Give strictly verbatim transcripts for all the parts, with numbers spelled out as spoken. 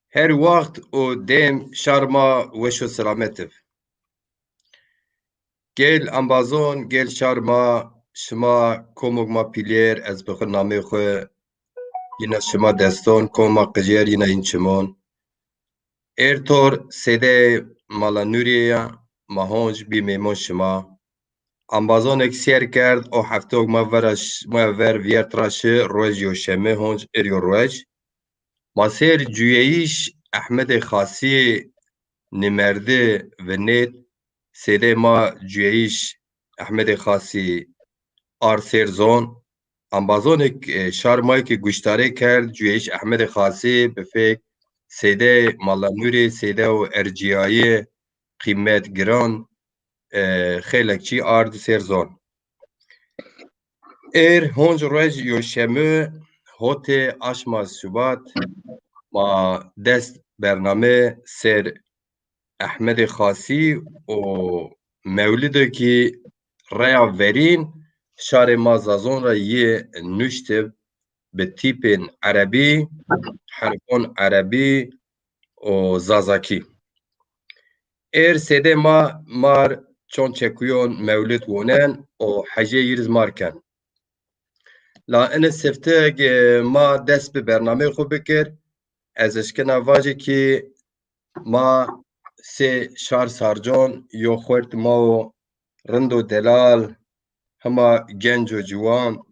Her waxt û dêm şar ma weş û selamet ib. Gel embazon, gel şar ma, şima komok ma pîlêr, ez bi xwu namê xwu yina şima deston, kom ma qijêr yina în çimon. Êr tor sêdeyê Mala Nûrîye ya, ma honc bî mêmon şima. Embazonêk sêr kerd, o hefteok ma vera ş-, ma ver vîyert ra şi, roj yo şemi, honc ir yo roj. Ma sêr cuyeyîş Ehmedê Xasî nîmerdi vinêt, sêdê ma cuyeyîş Ehmedê Xasî ard sêr zon. Embazonêk, e, şar ma yê ke guştarê kerd, cuyeyîş Ehmedê Xasî bi fêk sêdê Mala Nûrî, sêde û ercîyayî qîmet giran, e, xeylek çî ard sêr zon. Êr honc roj yo şemi, hotê aşma Şubat, ma dest bername ser Ehmedê Xasî û mewlidekî reya verîn şarê ma Zazon ra yê nuştib bi tîpên erebî, herfon erebî û zazakî. Êr sêdê ma mar çon çekuyon mewlid wonen û hecê yîriz mar ken. La ini siftik, e, ma dest bi bernameyê xwu bikir. Ez eşkena vajî kî ma sê şar sarcon yo xwert ma o rind û delal, hima genc û ciwan,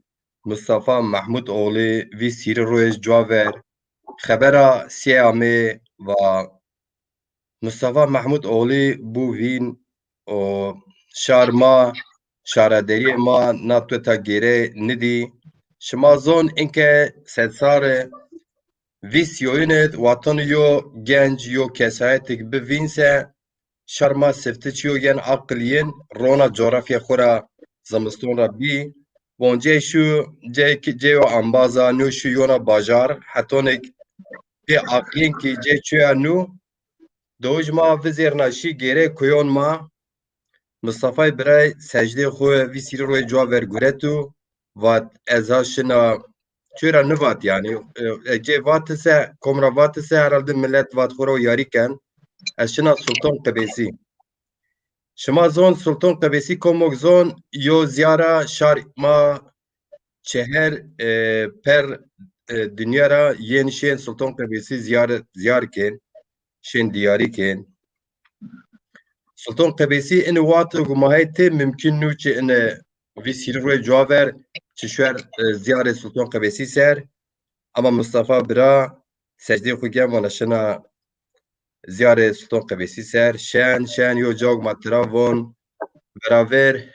Mustafa Mehmûtoğlî vîst hîrî roj cuwa ver xebera sîyê amê va Mustafa Mehmûtoğlî bû vîn û şar ma, şaraderîyê ma na tuta gêrey nidî. Şima zon inke sedsare vîst yoyine watan yo genc yo kesayetik bi vîn se şar ma sifti çiyo gen aqil yin rona coğrafya xwu ra zimiston ra bî. Von cey şu cey ki cey o ambaza nû şu yona bajar hetonik pê aqlîn kî cê çuya nû, dowij ma vizêrna şî gêrê kuyon ma. Mistafay biray secdê xwu vîst hîrî royê cuwa ver guretu, vat ez ha şina, çuya nivat yanî, e, e, cê vatise, kom ra vatise herhalde milet vat xwu ro yarî ken, ez şina Sultan Qibêsî. Şima zon Sultan Qibêsî komok zon yo ziyara şar ma çeher, e, per, e, dinya ra yên şên Sultan Qibêsî ziyar, ziyar kên, şên diyarî kên. Sultan Qibêsî ini wexto ku ma hey tê mumkin nû çi ini vîst hîrî royê cuwa ver çi şuer, e, ziyarê Sultan Qibêsî ser. Ama Mustafa bira secdê xwu gen vana şina ziyarê Sultan Qibêsî ser. Şen, şen, yo cawk ma tira von. Veraver,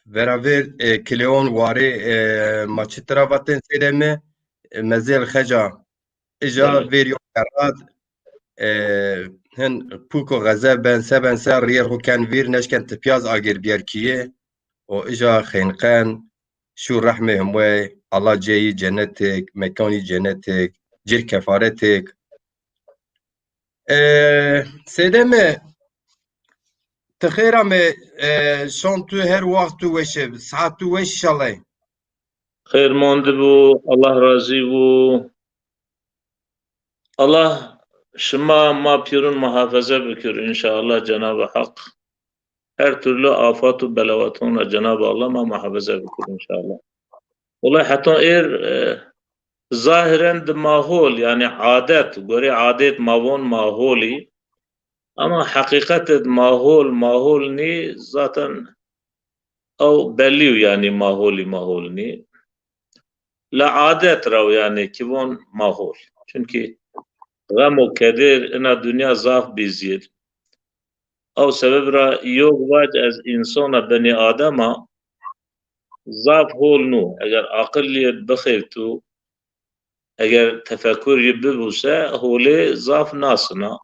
veraver, e, Kileon warê, e, ma çi tira vatên sêdê mi, e, Mezêl Xeca. Îja verî yo ferrat, e, hin pûk û xezeb ben, se ben se rîyê xwu ken vîr, neşken tipyaz agêr bîyer kîye. O îja xeynqen, şu rehmê himwey, Allah ceyî cenetik, mekanî cenetik, cir kefaretik. E, sêdê mi, ti xêr amê, e, şon tu her waxt tu weş ib, saet tu weş inşallah. Xêr mandi bo, Allah razî bo. Allah şima ma pîrun muhafeze bikir înşallah Cenab-ı Hak. Her türlü afat û belaweton ra Cenab-ı Allah ma muhafeze bikir înşallah. Wela heton êr, e, zahiren di ma hol, yanî adet, gorê adet ma von ma holî. Ama heqîqet id ma hol, ma hol nî, zaten ew bellî yo, yanî ma holî, ma hol nî. La adet ra yo, yanî ki von ma hol. Çunkî xem û kedêr ina dinya zaf bîzîr. Ew sebeb ra yo vac ez însona, benî adem a, zaf hol nû. Eger aqilî bixêvtu, eger tefekurî bibû se, holê zaf nasina.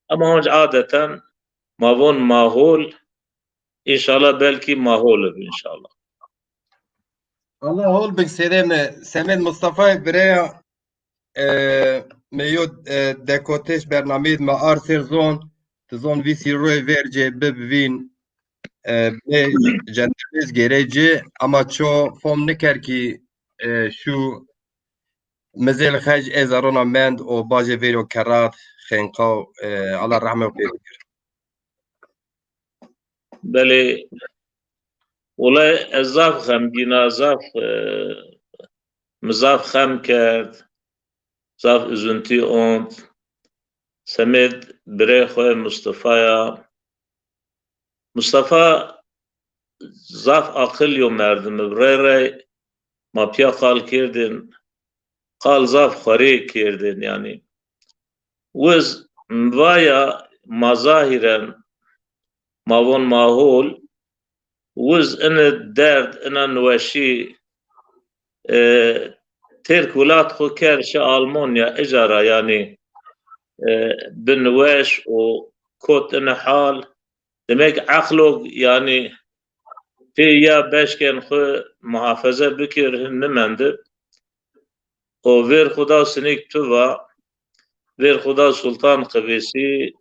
Ama honc adeten ma von ma hol, înşallah belkî ma hol ib înşallah. Allah hol bik sêdê mi. Semed Mustafayê bireya, e, me yo, e, dekotêş bernameyê di me ard sêr zon, ti zon vîst hîrî royê vercê bib vîn, e, bê cendermêz gêrey ci, ama ço fom niker kî, e, şu Mizêl Xec ê zerrona mend û bajê vêro kerrat, xênqaw, e, Allah rehmet pê bikir. Belê, wele ez zaf xemgîna, zaf, e, mi zaf xem kerd, zaf üzüntî ont. Semêd birê xo Mustafa ya. Mustafa zaf aqil yo merdim ib. Rey rey ma pîya qal kerdên, qal zaf xwerê kerdên yanî. Wiz mi vaya ma zahîren ma von ma hol, wiz ini derd, ina niweşî, e, terk welat xo kerd şi Almanya, icara yanî, e, bi niweş û kot ini hal. Demek eqlo yanî pê ya beşkên xo muhafeze bikir hin nimendib. O vêr xo da sinik tu va, vêr xo da Sultan Qivêsî,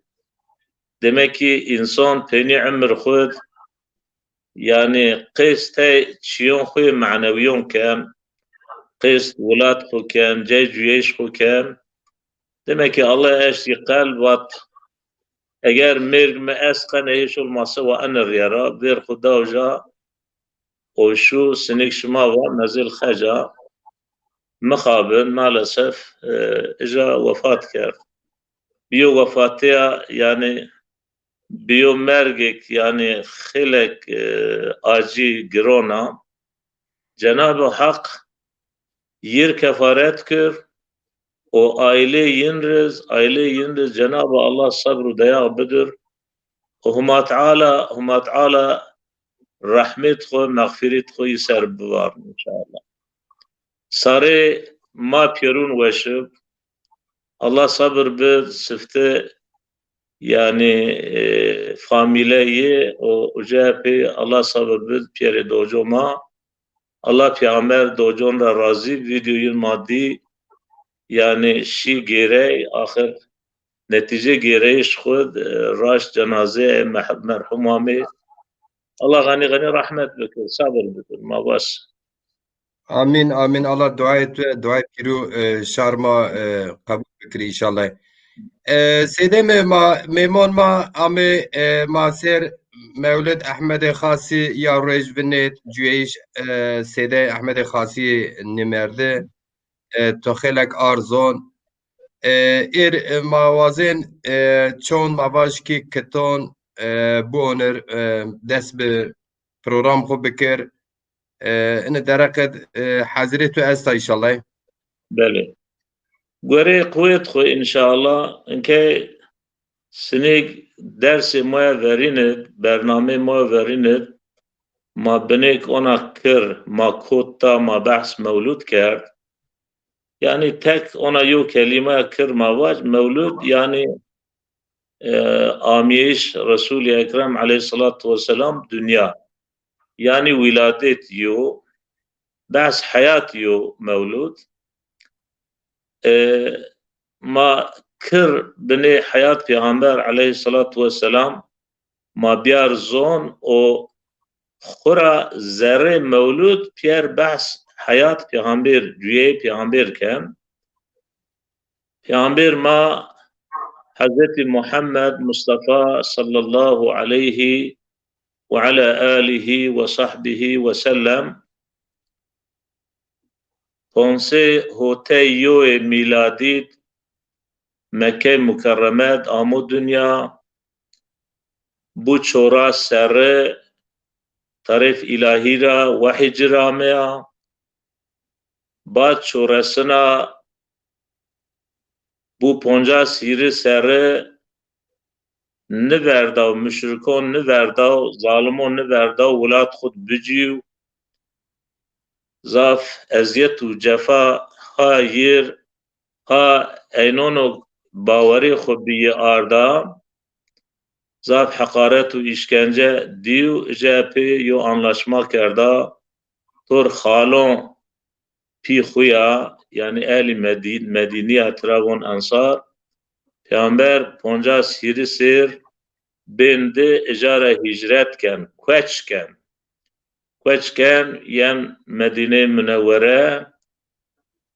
demek ki însan peynî emir xo d, yanî qêst tey çîyon xo yê manewîyon ken, qêst welat xo ken, cey cuyeyîş xo ken. Demek ki Allah eştî qelb vat, eger mêrg mi est qene hêş olmase wa ene rîye ra, vêr xo da uca, o şu sinik şima va Mezêl Xeca mixabin, maalesef, e, ija wefat kerd. Biyo wefatîya, yanî biyo mergêk, yanî xêlek, e, acî, giron a. Cenab-ı Hak yir kefaret kir û aîlê yin riz, aîlê yin riz Cenab-ı Allah sebr û deyax bidir û Huma Teala, Huma Teala rehmêt xo, mexfîrêt xo yi ser bivarn înşallah. Sarê ma pîyerûn weş ib. Allah sabir bid, sifte yanî, e, famîle yi û uca pê Allah sabir bid pîyerê doco ma. Allah peyxamber docon ra razî, vîdyoyun ma dî, yanî şî gêrey, axir netîce gêreyîş xwu d, e, raşt cenazeyê meh-, merhum amê. Allah xanî xanî rehmet bikir, sabir bikir, ma bas. Amîn, amîn. Allah duayê tu, duayê pîrû, e, şar ma, e, qebul bikirî înşallah. E, sêdê mi ma, mêmon ma amê, e, ma ser Mewlid Ehmedê Xasî ya roj vinêt, cuyeyîş, e, sêdê Ehmedê Xasî nîmerdi. E, to xêlek arzon. E, êr, e, ma wazên, e, çond ma vaj kî kiton, e, buonir, e, dest bi program xwu bikir. E, ini dereqid, e, hazirê tu esta înşallah. Belê. Gorê quwêt xwu înşallah, inkey sinîg dersê moya verînid, bernamê moya verînid, ma binêk ona kir, ma kot da, ma behs mewlud kerd. Yanî tek ona yo kelîmeya kir ma vac, mewlud, yanî, e, amîyeyîş Resûlî Ekrem eleyhîsselatu weselam dinya. Yanî wîladêt yo, behs heyat yo mewlud. E, ma kir binê heyat Pêxember eleyhîsselatu weselam, ma bîyar zon û xwu ra zerrê mewlud pîyer behs heyat Pêxember, cuyeyê Pêxember ken. Pêxember ma Hezretî Muhammed Mustafa sallallahu aleyhi ve ala alihi ve sahbihi ve sellem, ponse hotey yoyê mîladî d Mekkey Mukerreme d amo dinya, bu çoras serre tarêf îlahî ra wehî ci ra ameya. Bad çoresina bu poncas hîrî serre niverdaw, muşrikon niverdaw, zalimon niverdaw, welat xwu d bicîw. Zaf ezîyet û cefa ha yir, ha eynono bawerî xwu bi yi arda. Zaf heqaret û îşkence dîw, ice pê yo anlaşma kerda. Tor xalon pî xwu ya, yanî ehlî Medî-, Medînî ya, tira von Ensar. Pêxember poncas hîrî sêr bên di icara hîcret ken, kueç ken. Kueç ken yen Medîneyê Munewwere.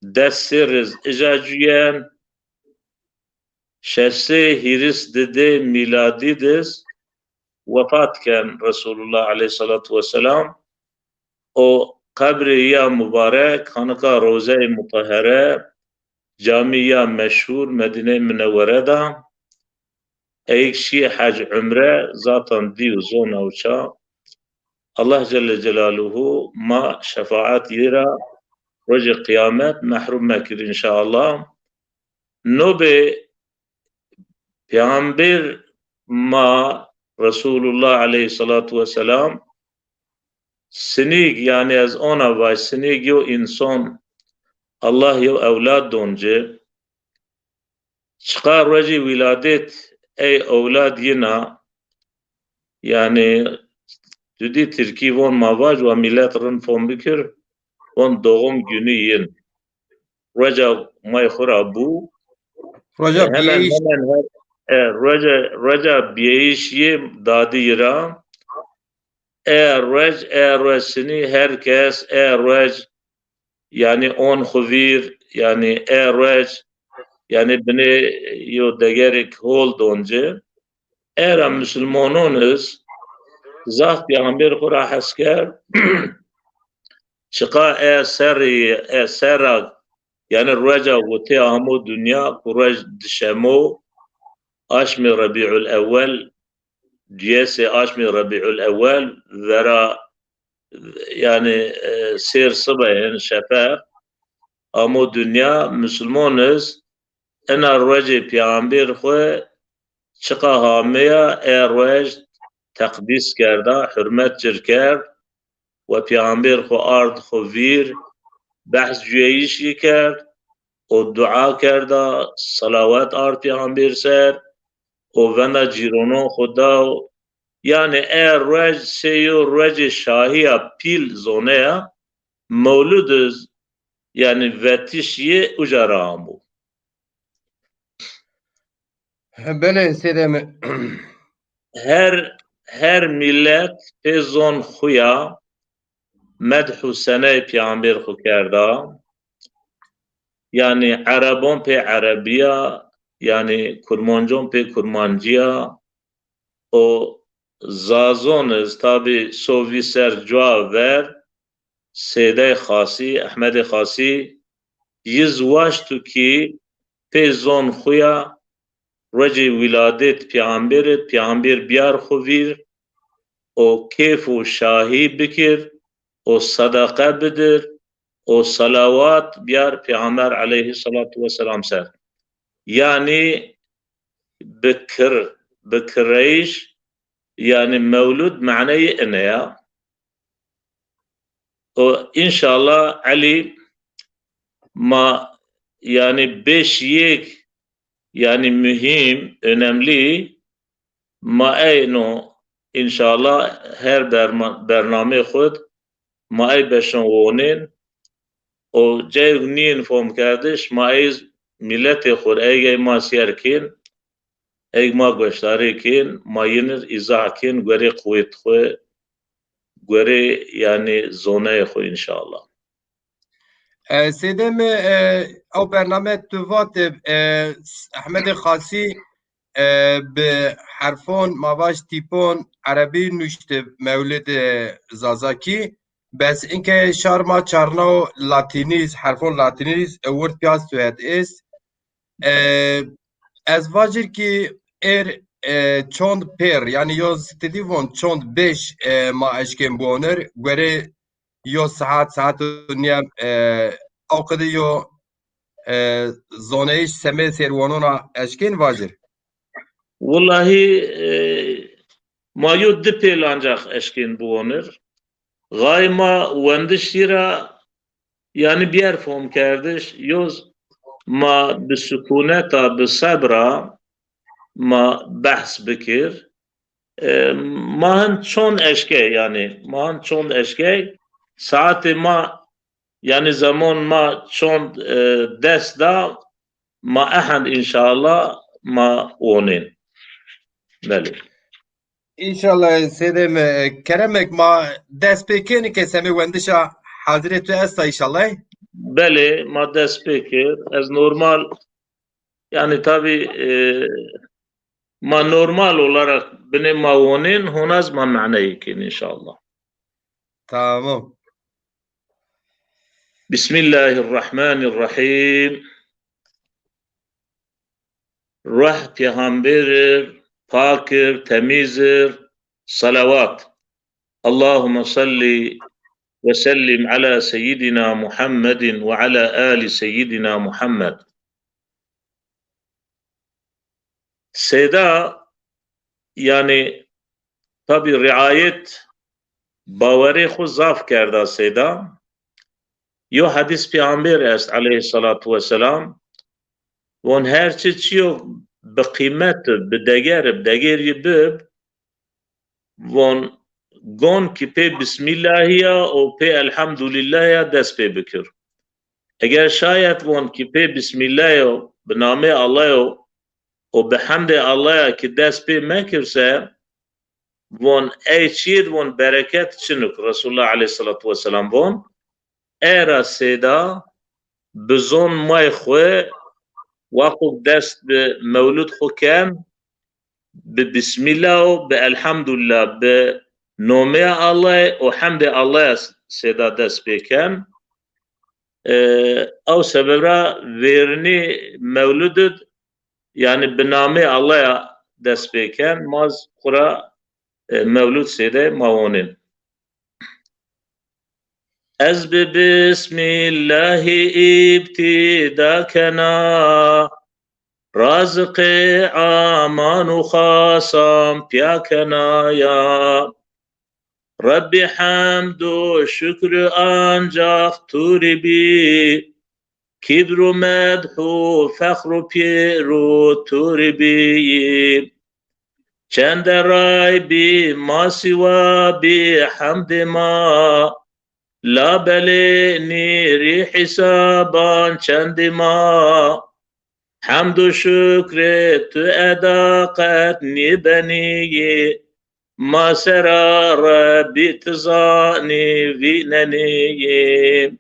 des serr iz ija cuyen, şeş sey hîris didê mîladî diz wefat ken Resulullah aleyhissalatu vesselam. O qebrê ya mubarek, hanika Rewzeyê Mutahhere, camî ya meşhur Medîneyê Munewwere de, eyk şî hec umre, zatan dî û zona û ça. Allah Celle Celaluhu ma şefaet yi ra rojê qiyamet mehrum mekir înşallah. Nobê Peyxamber ma Resulullah aleyhissalatu vesselam sinîg, yanî ez ona vaj, sinîg yo înson Allah yo ewlad don ci. Çiqa rojê wîladet ey ewlad yina, yanî tu dî tirkî von ma vaj, wa mîlet rind fom bikir, von doğum günü yin. Roja may xwu ra bû. Roja E, hemen bîyeyîş. Hemen her, e, roja, roja bîyeyîş yê dadî yi ra. E roj, e roj sinî her kes, e roj, yanî on xwu vîr, yanî e roj, yanî binê yo degerêk hol don ci. Era musulmonon iz zaf Peyxamber xwu ra hes kerd. Çiqa e serrî, e serra, yanî roja witê amo dinya, ku roj dişemo, aşmê Rebîul Ewwel, diyesê aşmê Rebîul Ewwel, vera, yanî, e, sêr sibehin, şefeq, amo dinya, musulmon iz ina rojê Peyxamber xwu çiqa hameya, e roj teqdîs kerda, hurmet cir kerd, we Peyxamber xwu ard xwu vîr, behs cuyeyîşî kerd û dua kerda, selawet ard Peyxamber ser û venda cîronon xwu da. Yanî e roj sey yo rojê şahîya pîl zoneya, mewlud iz, yanî vetiş yi uca ra amo. Belê, sêdê mi. Her, her mîlet pê zon xwu ya medh û seney Peyxamber xwu kerda. Yanî erebon pê erebîya, yanî kurmancon pê kurmancîya, û zazon iz tabî so vî ser cuwa ver, Seydey Xasî, Ehmedê Xasî, yi zi waştu kî pê zon xwu ya rojê wîladêt Peyxamber id, Peyxamber biyar xwu vîr û kêf û şahî bikir û sedeqe bidir û selawat biyar Peyxamber aleyhisselatu vesselam ser. Yanî bi kir, bi kireyîş, yanî mewlud maneyê ine ya. O înşallah Elî ma yanî beş yek yanî muhîm, önemli ma eyno înşallah her berma-, bernamê xud ma ey beşon wonên û cayêk nîyên fom kerdiş ma ey mîletê xur ey gey ma sîyer kên, ey ma goşdarê kên, ma yinir îzah kên, gorê quwêt xwu, gorê yanî zoneyê xwu înşallah. E, Sêdê mi, e, ew bername tu vatê, e, Ehmedê Xasî, e, bi herfon, ma vaj tîpon, erebî nuşti mewlidê Zazakî. Bes inke şar ma çarnaw latînîz, herfon latînîz, e, wird piyaz tu het êst. E, ez vacir ki êr, e, çond pêr, yanî yo zitidî von çond beş, e, ma eşkên buonir, guerê yo saet, saet û nîyem, e, aw qidi yo, e, zoneyiş semê sêrwanona eşkên vacir? Wellahî, e, ma yo di pêl ancax eşkên buonir. Xay ma wendiş yi ra, yanî biyer fom kerdiş, yoz ma bi sukuneta, bi sebra ma behs bikir. E, ma hin çond eşkey, yanî ma hin çond eşkey, saetê ma, yanî zemon ma çond, e, dest da, ma ehend înşallah ma wonên. Belê. Înşallah Sêdê mi, e, keremek ma dest pê kênî ke semê wendişa hazirê tu esta înşallah. Belê, ma dest pê kir. Ez normal, yani tabi, e, ma normal olarak binê ma wonên, hona zî ma maneyê kên înşallah. Tamam. Bismillahirrahmanirrahim. Ruh pêxamberir, pakir, temîzir, salawat. Allahümme salli ve sellim ala seyyidina Muhammedin ve ala ali seyyidina Muhammed. Seyda, yani, tabi riayet bawerê xwu zaf kerda seyda. Yo hedîs pêxamber est aleyhissalatu vesselam. Von her çi çiyo bi qîmet, bi deger, bi degerî bib, von gon ki pê Bismillahî ya û pê Elhamdulîllahî ya dest pê bikir. Eger şayet von ki pê Bismillahî yo, bi namê Allah yo û bi hemdê Allah ya ki dest pê mekir se, von ey çîyê di von bereket çin o ki Resulullah aleyhissalatu vesselam von, era sêda bi zon may xwu waqo dest bi mewlud xwu ken, bi Bismillah û bi Elhamdulillah, bi nomê Allahê û hemdê Allahê sêda dest pê ken. E, ew sebeb ra vêrnî mewlud id, yani bi namê Allahê dest pê ken, ma z xwu ra, e, mewlud sêde ma wonên. Ez bi Bismillahî îbtîda kena, raziqê aman û xasan pîya kena ya. Rebbî hemd û şukr ancax tu rî bî, kîbr û medh û fexr û pîr û tu rî bî. Çende ray bî ma sîwa bî hemdê ma, labelê nîrî hîsaban çendî ma. Hemd û şukrê tu eda qet nîbenîyî, ma sera Rebbî ti zanî vînenîyî.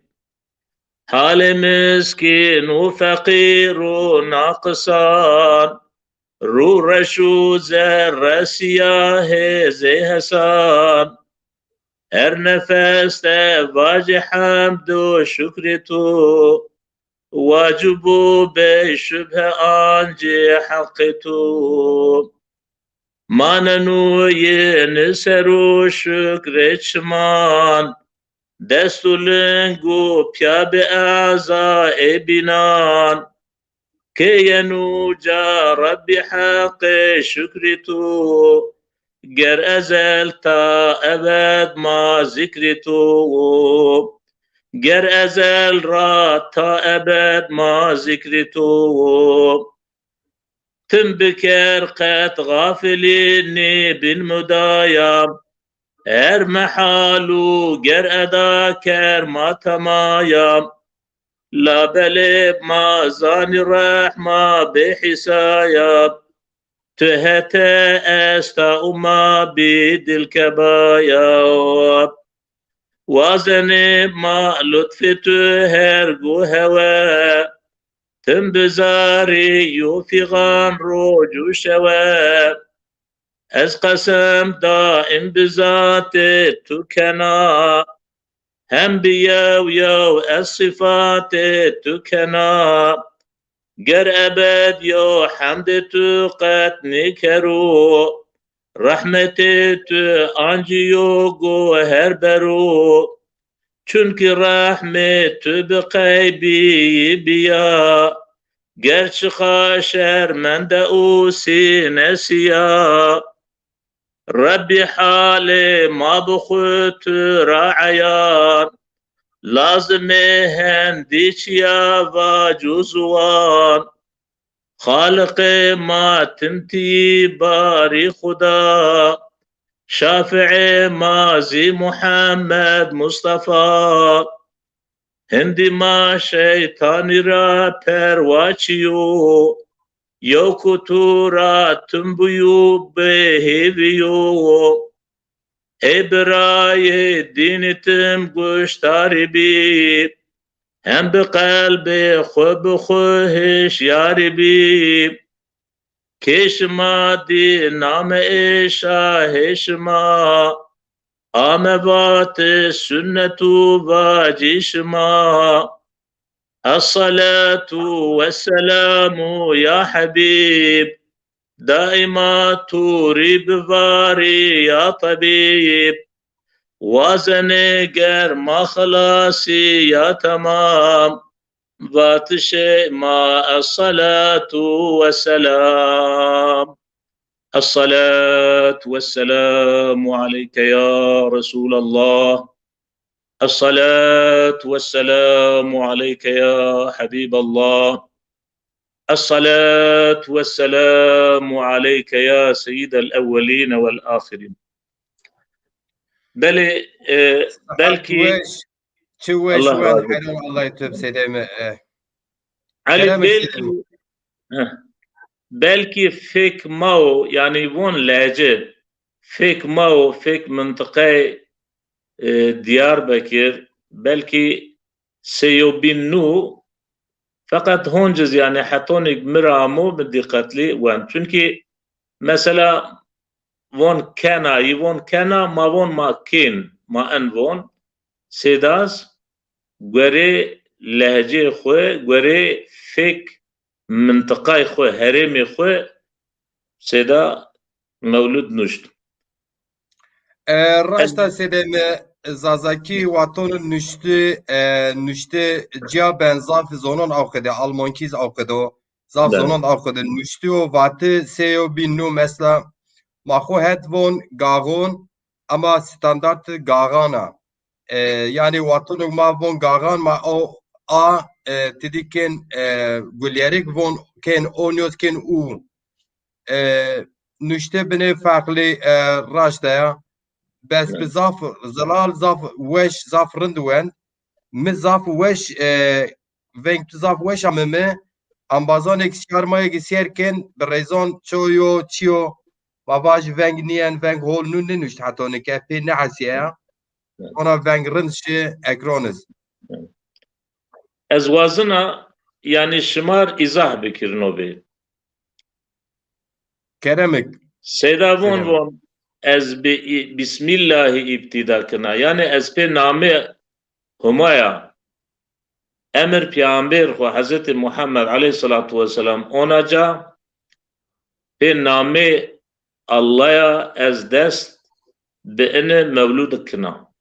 Halê miskîn û feqîr û naqisan, rû reş û zerre sîyahê zê hesan. Her nefes de vajê hemd û şukrê tu, wacib û bêşubhe ancî heqê tu. Ma nenûyêni ser û şukrê çiman, dest û ling û pîya bi eza ê bînan. Kê yeno ca Rebbî heqê şukrî tu, ger ezel ta ebed ma zikrî tu. Ger ezel ra ta ebed ma zikrî tu. Tim biker qet xafilî nîbîn mudayam. Her mehal û ger eda ker ma temayam. Labelê ma zanî rehma bêhîsayab. Tu hete esta û ma bî dilkebayab. Wazenê ma lutfê tu her gu hewe. Tim bizarî yo fîxan roc û şewe. Ez qesem daîm bi zatê tu kena, hem bi yew yew ez sîfatê tu kena. Ger ebed yo hemdê tu qet nêkero, rehmetê tu ancî yo goher bero. Çunkî rehmê tu bi qey bîyî bîya, ger çiqa şermende û sîne sîya. Rebbî halê ma bi xwu tu ra eyan, lazimê hendî çîya vac û ziwan. Xaliqê ma tim tîyî barî Xuda, şafiê ma zî Muhammed Mustafa. Hindî ma şeytanî ra perwa çîyo, yew ku tu ra tim bûyo bêhêvî yo. Ê birayê dînî tim guştarî bî. Hem bi qelbê xwu bi xwu hişyarî bî. Kê şima dî name ê şahê şima, ame vati sunnet û vacî şima. Esselatu wesselamu ya Habîb, daîma tu rî bivarî ya tebîb. Wazenê germa xilasî ya temam. Vatişê ma esselatu wesselam. Esselatu wesselamu aleyke ya Resulallah. Esselatu wesselamu aleyke ya Habiballah. Esselatu wesselamu aleyke ya seyyidel ewwelîne wel axirin. Belê, e, belkî Weş, çi weş Allah wen razı olsun. Hero Allah'ı tüp sedeme. E, Elî, kerem belkî, istedim. Heh. Belkî fêk ma o, yanî von lehçe, fêk ma o, fêk mintiqayê, e, Diyarbekir, belkî sey û bîn nû, feqet honciz, yanî, hetonêk mi ra amo, mi dîqetlî wend. Çunkî mesela von kena, yi von kena, ma von ma kên, ma en von. Sêdaz, guerê lehceyê xwu, guerê fêk mintiqayê xwu, herêmê xwu, sêda mewlud nuşt. E, raşta sêdeme Zazakî watonu nuşti, e, nuşti ciya ben zaf zonon awqede, Almankîz awqedo, zaf zonon awqede nuşti û vati sey û bîn nû mesela ma xwu het von gaxon, ama standart gaxan a. E, yanî watonuk ma von gaxan, ma o a, e, tidî kên, e, gulyerik von kên o nyoz kên u. E, nuşte binê farklı, e, raşta ya. Bes bi zaf zilal, zaf weş, zaf rind wend. Mi zaf weş, e, veng tu zaf weş ame mi. Ambazanêk şarmayêk sêr kên, bi reyzan ço yo, çi yo. Ma vaj veng nîyen, veng hol nû nênuşt heta nike, pê nehesîye ya. Ona veng rind şi ekran iz. Ez wazina, yanî, şimar îzah bikirino bê. Keremek. Seyda von, von, ez bi î-, Bismillahî îbtîda kina. Yanî ez pê namê Humaya, emir peyambêr xwu Hezretî Muhammed aleyhîsselatu wesselam ona ca, pê namê Allaya ez dest bi ini mewlud kina.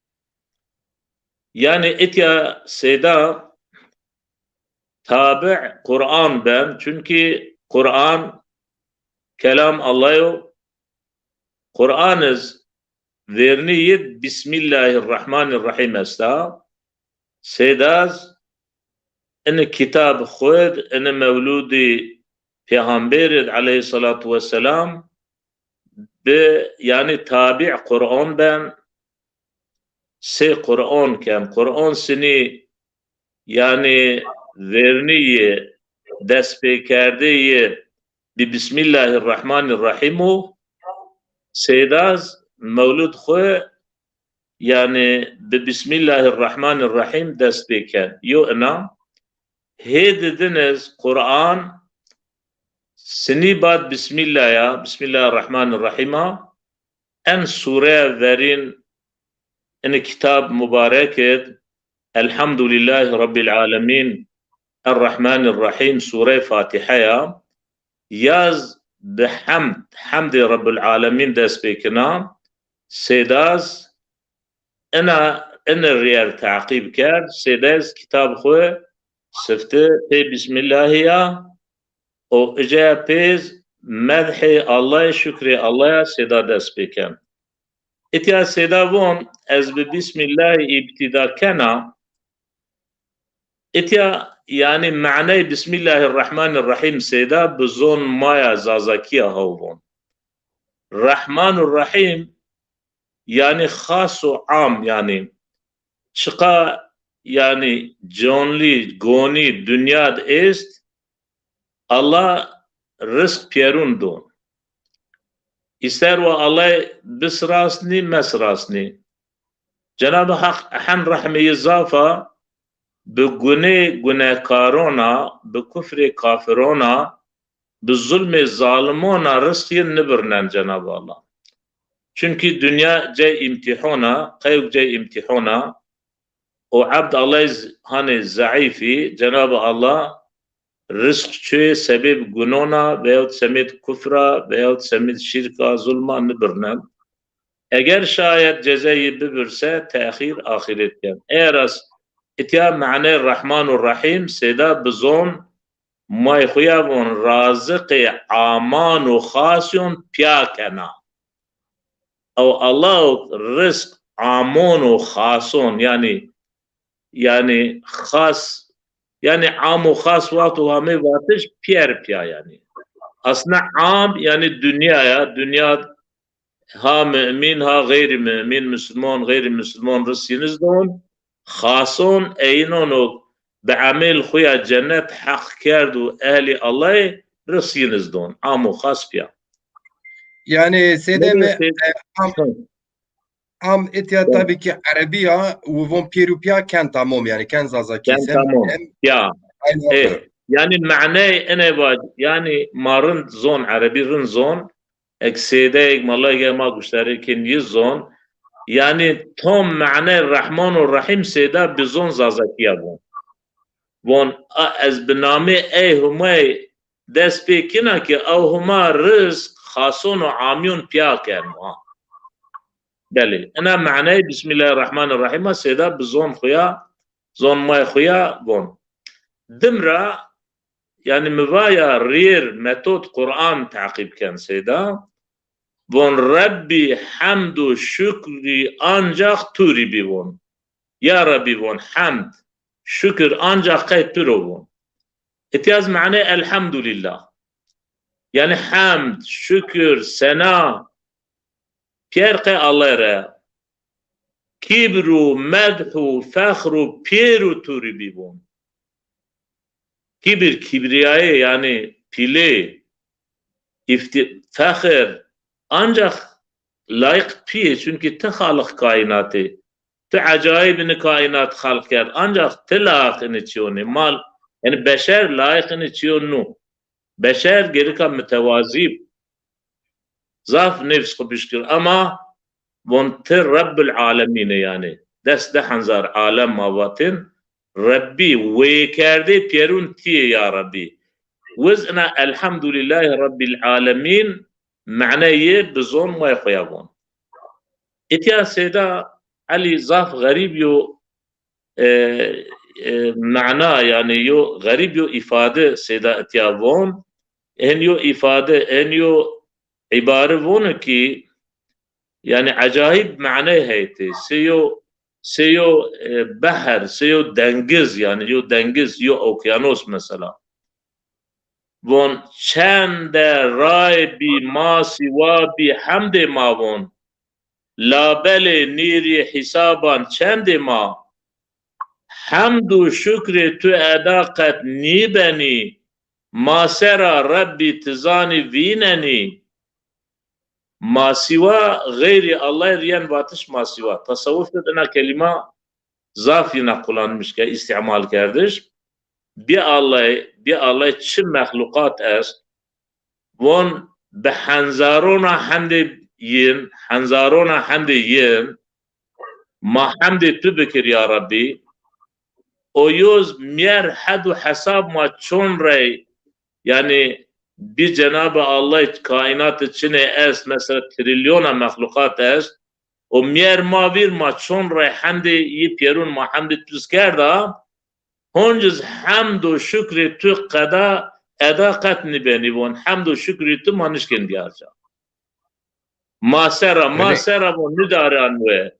Yanî itya seyda tabi Quran ben, çunkî Quran kelam Allah yo. Quran iz vernî yi Bismillahirrahmanirrahim esta. Sêdaz ini kitab xwed, ini mewludî peyxamberî aleyhîsselatu wesselam bi, yanî tabi Quran ben, sey Quran ken. Quran sinî, yanî vernî yi, destpêkerdê yi bi Bismillahirrahmanirrahim o, sêdaz mewlud xwu, yanî bi Bismillahirrahmanirrahim dest pê ken. Yo ina, hê didin iz Quran sinî bad Bismillah ya, Bismillahirrahmanirrahim a, en sûreya verîn ini kitab mubarek id, Elhamdulillahî Rabbil Alemîn, Errahmanirrahîm, sûreyê Fatîhe ya, yaz bi hemd, hemdê Rabbil Alemîn dest pê kina, sêdaz ina, ini rîyer teqîb kerd, sêdez kitab xwu sifti pê Bismillahî ya, û ica pêz medhê Allahî, şukrê Allahî ya sêda dest pê ken. Itya sêda von, ez bi Bismillahî îbtîda kena. Itya, yanî, manayê Bismillahirrahmanirrahîm sêda bi zon ma ya Zazakî ya haw von. Rahman û Rahîm, yanî xas û am, yanî çiqa, yanî canlî, gonî, dinya di êst, Allah rizq pîyerûn do. Îster wa Allah bisirasnî, mesirasnî. Cenab-ı Hak hen rehmê yi zaf a, bi gunê gunekarona, bi kufrê kafirona, bi zulmê zalimona rizq yin nibirnen Cenab-ı Allah. Çunkî dinya cey îmtîhon a, qeyok cey îmtîhon a. O ebd Allay z-, hanê zeîf î, Cenab-ı Allah rizq çuyê sebêb gunon a veyahut semêd kufr a veyahut semêd şîrk a, zulm a nibirnen. Eger şayet cezey yi bibirse, texîr axîret ken. Eger ez itya mane Rehman û Rehîm sêda bizon, may xu ya von raziqê aman û xasyon piya kena. Ew Allah rizq amon û xason, yanî, yanî xas, yanî am û xas wexto amê vatiş piyer piya yanî. Aslında am yanî dinya ya, dinya ha mümîn, ha xeyrî mümîn, musulmon, xeyrî musulmon rizq yiniz don, xason eynon o bi emêl xu ya cennet heq kerd û ehlî Allahê rizq yiniz don. Am û xas piya. Yanî sêdê mi, e, am, am itya tabii ki erebî ya, û von pêrû piya ken tamom, yanî ken zazakî. Ken tamom. Ya. Ê, yanî maney ene vac, yanî ma rind zon, erebî rind zon, ek sêdeyek malay ge ma guştarê kin yi zon, yanî tom mane Rehman û Rehîm sêda bizon zazakîya von. Von, a, ez bi namê ey Humay dest pê kina ki ew Huma rizq xason û amyon piya keno. Ha. Belê. Ina maney Bismillahirrahmanirrahîm a sêda bizon xu ya, zon may xu ya von. Dim ra, yanî mi va ya rîr metod Quran teqîb ken sêda, von Rebbî hemd û şukrî ancax tu rî bî von. Ya Rebbî von hemd, şukir ancax qey tu ro von. Itya z mane elhamdulillah. Yanî hemd, şukir, sena, piyer qey Allay re. Kîbr û medh û fexr û pêr û tu rî bî von. Kîbir, kîbriyayê, yanî pîlê, îftî-, fexir, ancax layîq tu yê, çunkî ti Xaliq kaînat ê. Tu ecayîb ini kaînat xelq kerd, ancax ti layîq ini çîyon ê. Mal, yanî beşer layîq ini çîyon nû. Beşer gerika mutewazî b. Zaf nefs xu bişkir. Ema von ti Rebbul Alemîn ê yanî. Des di hezar alem ma vatin. Rebbî, wêkerdê pîyerûn ti yê ya Rebbî. Wiz ina Elhamdulîllahî Rebbîl Alemîn mane yê bi zon may xo ya von. Îtya sêda Elî zaf xerîb yo, e, e, mana, yanî yo xerîb yo îfade sêda îtya von. Hen yo îfade, hen yo îbare vono ki, yanî ecayîb mane heytê. Sê yo, sê yo, e, beher, sê yo dengiz, yanî yo dengiz, yo okyanos mesela. Von çende ray bî ma sîwa bî hemdê ma von. Labelê nîrî hîsaban çendê ma. Hemd û şukrê tu eda qet nîbenî. Ma sera Rebbî ti zanî vînenî. Ma sîwa xeyrî Allay riyen vatiş ma sîwa. Tasawuf de ina kelîma zaf yina kullanmış ke, îstîmal kerdiş. Bî Allay, bî Allay çi mexluqat est, von bi henzarona hemdê yin, henzarona hemdê yin, ma hemdê tu bikir ya Rebbî. O yoz miyer hed û hesab ma çon rey, yanî bî Cenabê Allay kaînatê çinê est, mesela trîlyona mexluqat est, o miyer ma vîr ma çon rey hemdê yi pîyerûn ma hemdê tu z kerda, honciz hemd û şukrê tu qeda eda qet nîbenî von. Hemd û şukrê tu ma nişkên diyar ca. Ma sera, ma sera von nidaran we.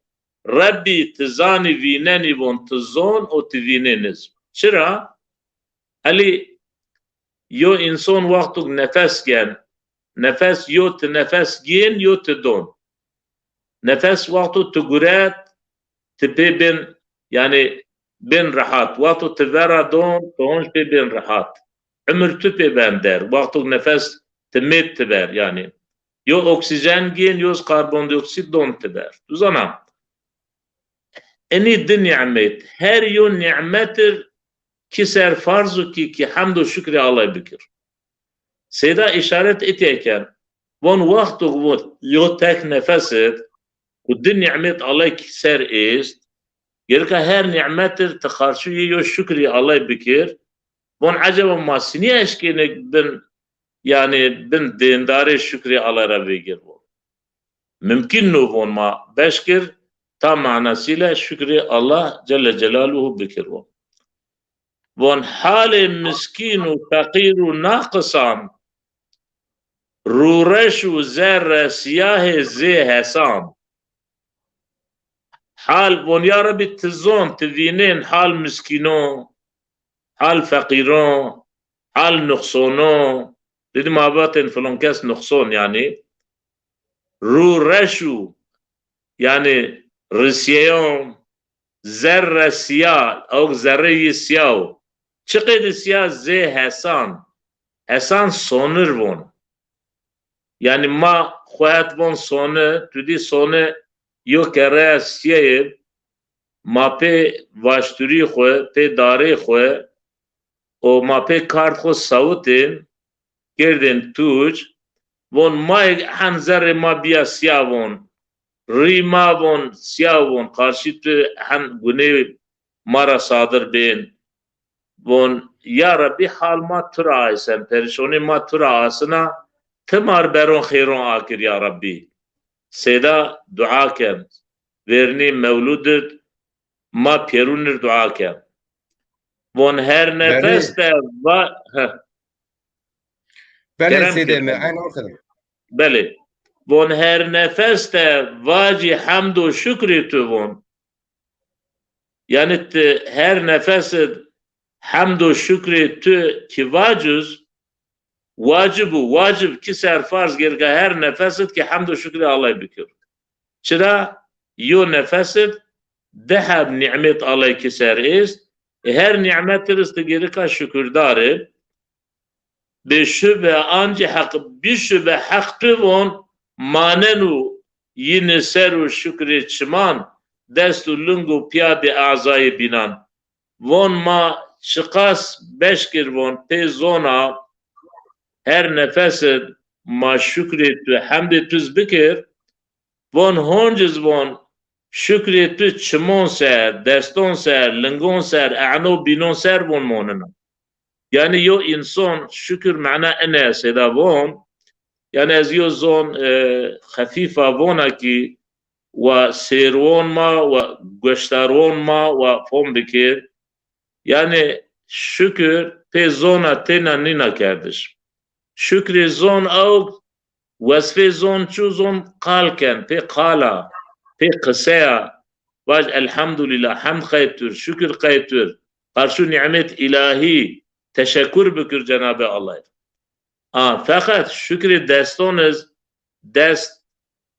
Rebbî ti zanî vînenî von, ti zon û ti vînêniz. Çira? Elî yo înson wextûk nefes gen, nefes yo ti nefes gên, yo ti don. Nefes wexto ti guret, ti pê bên, yanî bên rehat. Wexto ti vera don, ti honc pê bên rehat. Umir tu pê ben der. Wexto nefes ti mêt ti ber, yanî. Yo oksîjen gên, yo z karbondioksîd don ti ber. Tu zana. Enî di nîmet, her yo nîmetir kî ser farz o kî, kî hemd û şukrê Allay bikir. Seyda îşaret itya ken, von wexto von yo tek nefes id, ku di nîmet Allay kî ser est, gereka her nîmetir ti xarçû yê yo şukrê Allay bikir, von eceba ma sinî eşkêne bin, yanî bin dêndarê şukrê Allay ra vêgir von. Mimkîn no von ma beş kir, tam manasîle şukrê Allah Celle Celaluhu bikir von. Von halê miskîn û feqîr û naqisan, rûreş û zerre siyahê zê hesan. Hal von ya Rebbî ti zon, ti vînên hal miskînon, hal feqîron, hal nuqsonon. Didî ma vatên filon kes nuqson yanî. Rûreş û yanî risyeyon, zerre siya, awk zerreyî siya o. Çi qeyde siya zê hesan. Hesan sonir von. Yanî ma xo het von soni, tu dî soni yo kerreya siyayê, ma pê vaşturî xo, pê darê xo, û ma pê kard xo sawitên, kerdên tûc, von ma hen zerrê ma bîya siya von, rî ma von siya von, qarşî tu hen gunê ma ra sadir bên. Von ya Rebbî hal ma tu ra aysen, perîşonê ma tu ra asina, ti mar beron xêron akir ya Rebbî. Seyda dua ken, vernî mewlûd id ma pêrûnir dua ken. Von her nefes de va-, heh. Belê, Kerem Seyda kir. Belê. Von her nefes de vacî hemd û şukrê tu von. Yanî ti her nefes id hemd û şukrê tu kî vacuz, wacib û wacib kî ser farz gereka her nefes id kî hemd û şukrê Allay bikir. Çira? Yo nefes id di heb nîmet Allay kî ser est, e, her nîmet ir iz ti gereka şukurdar ib. Bêşube ancî heq, bîşube heq tu von, maneno yîni ser o şukrê çiman, dest û ling û pîya bî azayê bînan. Von ma çiqas beş kir von, pê zona her nefes id ma şukrê tu, hemdê tu iz bikir, von honc iz von şukrê tu çimon ser, deston ser, lingon ser, eno bînon ser von monena. Yanî yo înson şukir mena ene seyda von. Yanî ez yo zon, e, xefîfa vona kî wa sêrwon ma, wa goşdarwon ma wa fom bikir. Yanî şukir pê zona têna nîna kerdiş. Şukrê zon awk wesfê zon çu zon qal ken, pê qala, pê qiseya, vaj elhamdulîlah, hemd qey tur, şukir qey tur, qarşu nîmet îlahî, teşekur bikir Cenabê Allay. A, feqet şukrê deston iz, dest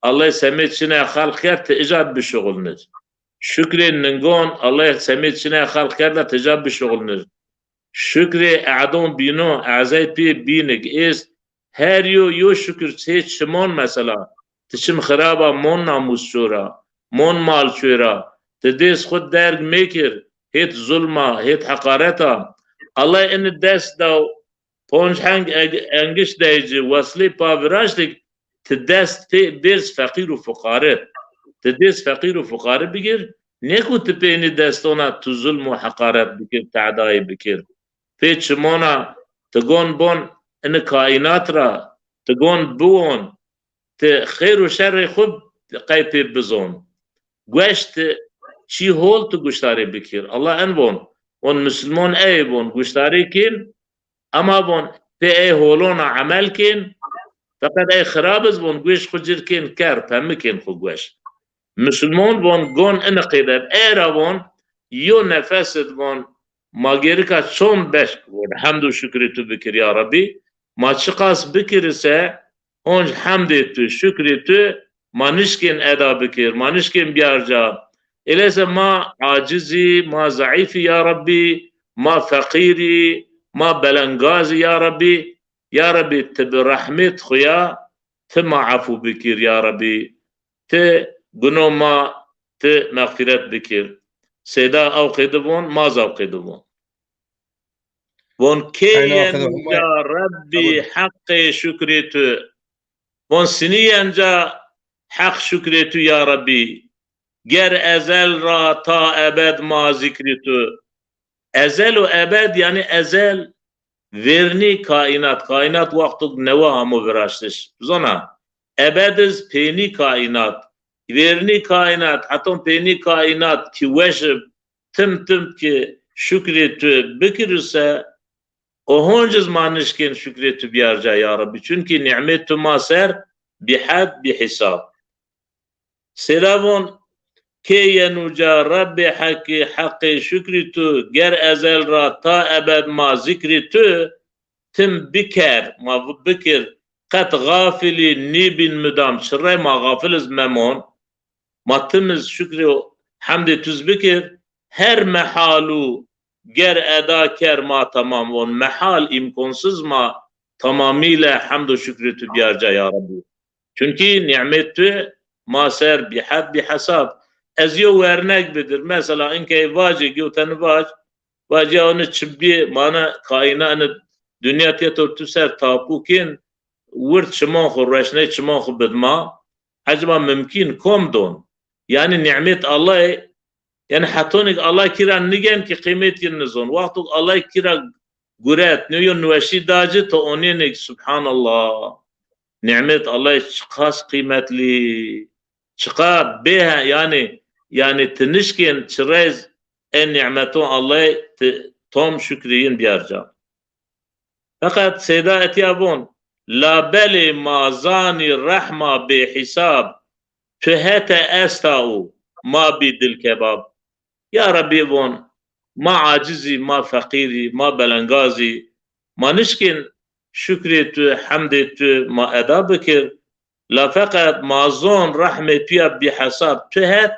Allay semê çinê xelq kerd, ti îca bişuxulnir. Şukrê ningon Allay semê çinê xelq kerda, ti îca bişuxulnir. Şukrê edon bînon, ezay pê bînik est, her yo yo şukir çê çimon mesela. Ti çim xiraba mon namusço ra, mon malço ra, ti dês xwu derg mêkir, hêt zulma, hêt heqareta. Allay ini dest daw, ponc heng eg-, engiş dey ci, weslê pa viraştik, ti dest pê bêrz feqîr û fuqare. Ti dês feqîr û fuqare bigir, nêku ti pê inî destona tu zulm û heqaret bikir, tedayî bikir. Pê çimona ti gon bon ini kaînat ra, ti gon biwon, ti xêr û şerrê xwu qey pê bizon. Gueş ti çî hol ti guştarê bikir. Allah en von, von musulmon ey von, guştarê kên, ema von pê ey holona emel kên, feqet ey xirab iz von gueş xwu cir kên ker, pemikên xwu gueş. Musulmon von gon ini qeyde, ey ra von yo nefes id von ma gerika çond beş von hemd û şukrê tu bikir ya Rebbî, ma çiqas bikir ise, onc hemdê tu, şukrê tu ma nişkên eda bikir, ma nişkên biyar ca. Eleyse ma acizî, ma zeîfî ya Rebbî, ma feqîrî, ma belengazî ya Rebbî. Ya Rebbî, ti bi rehmêt xwu ya, ti ma efû bikir ya Rebbî. Ti guno ma, ti mexfîret bikir. Seyda aw qeyde von, ma zî aw qeyde von. Von kê yenca Rebbî heqê şukrê tu. Von sinî yenca heq şukrê tu ya Rebbî. Ger ezel ra ta ebed ma zikrê tu. Ezel û ebed, yanî ezel vernî kaînat. Kaînat wexto ke newe amo viraştiş. Zona, ebed iz pênî kaînat. Vernî kaînat, heton pênî kaînat ki weş ib, tim tim ki şukrê tu bikirî se, o honc iz ma nişkên şukrê tu biyar ca ya Rebbî. Çunkî nîmet tu ma ser bîhed bîhîsab. Seyda von, kê yenu ca Rebbê heqî, heqê şukrî tu, ger ezel ra ta ebed ma zikrî tu, tim biker, ma bikir, qet xafilî nîbîn mudam, çirrey ma xafil iz memon, ma tim iz şukrê û hemdê tu iz bikir, her mehal û ger eda ker ma tamam von, mehal îmkonsiz ma tamamîle hemd û şukrê tu biyar ca ya Rebbî. Çunkî nîmet tu ma ser bîhed bîhesab. Ez yew wernek bidir. Mesela inkey vacê, yew teni vac, vac ya ini çi bî, ma ini kaîna, ini dinya tîya tor tu ser tapu kên, wird çiman xwu, rueşney çiman xwu bid ma. Eceba mimkîn kom don? Yanî nîmet Allahê, yanî hetonêk Allah kî ra nîgen ki qîmet yin nizon. Wexto ke Allah kî ra guret, nê yo niweşî da ci, to onîyenê ke subhanallah. Nîmet Allahê çiqas qîmetlî, çiqa bê, yanî, yanî ti nişkên çirrey iz ê nîmeton Allahê ti tom şukrî yin biyar ca. Feqet Seyda etîya von, labelê ma zanî rehma bêhîsab tu hete esta û ma bî dilkebab. Ya Rebbî von, ma aciz î, ma feqîr î, ma belengaz î, ma nişkên şukrê tu, hemdê tu ma eda bikir. La feqet ma zon rehmê tu ya bîhesab tu het,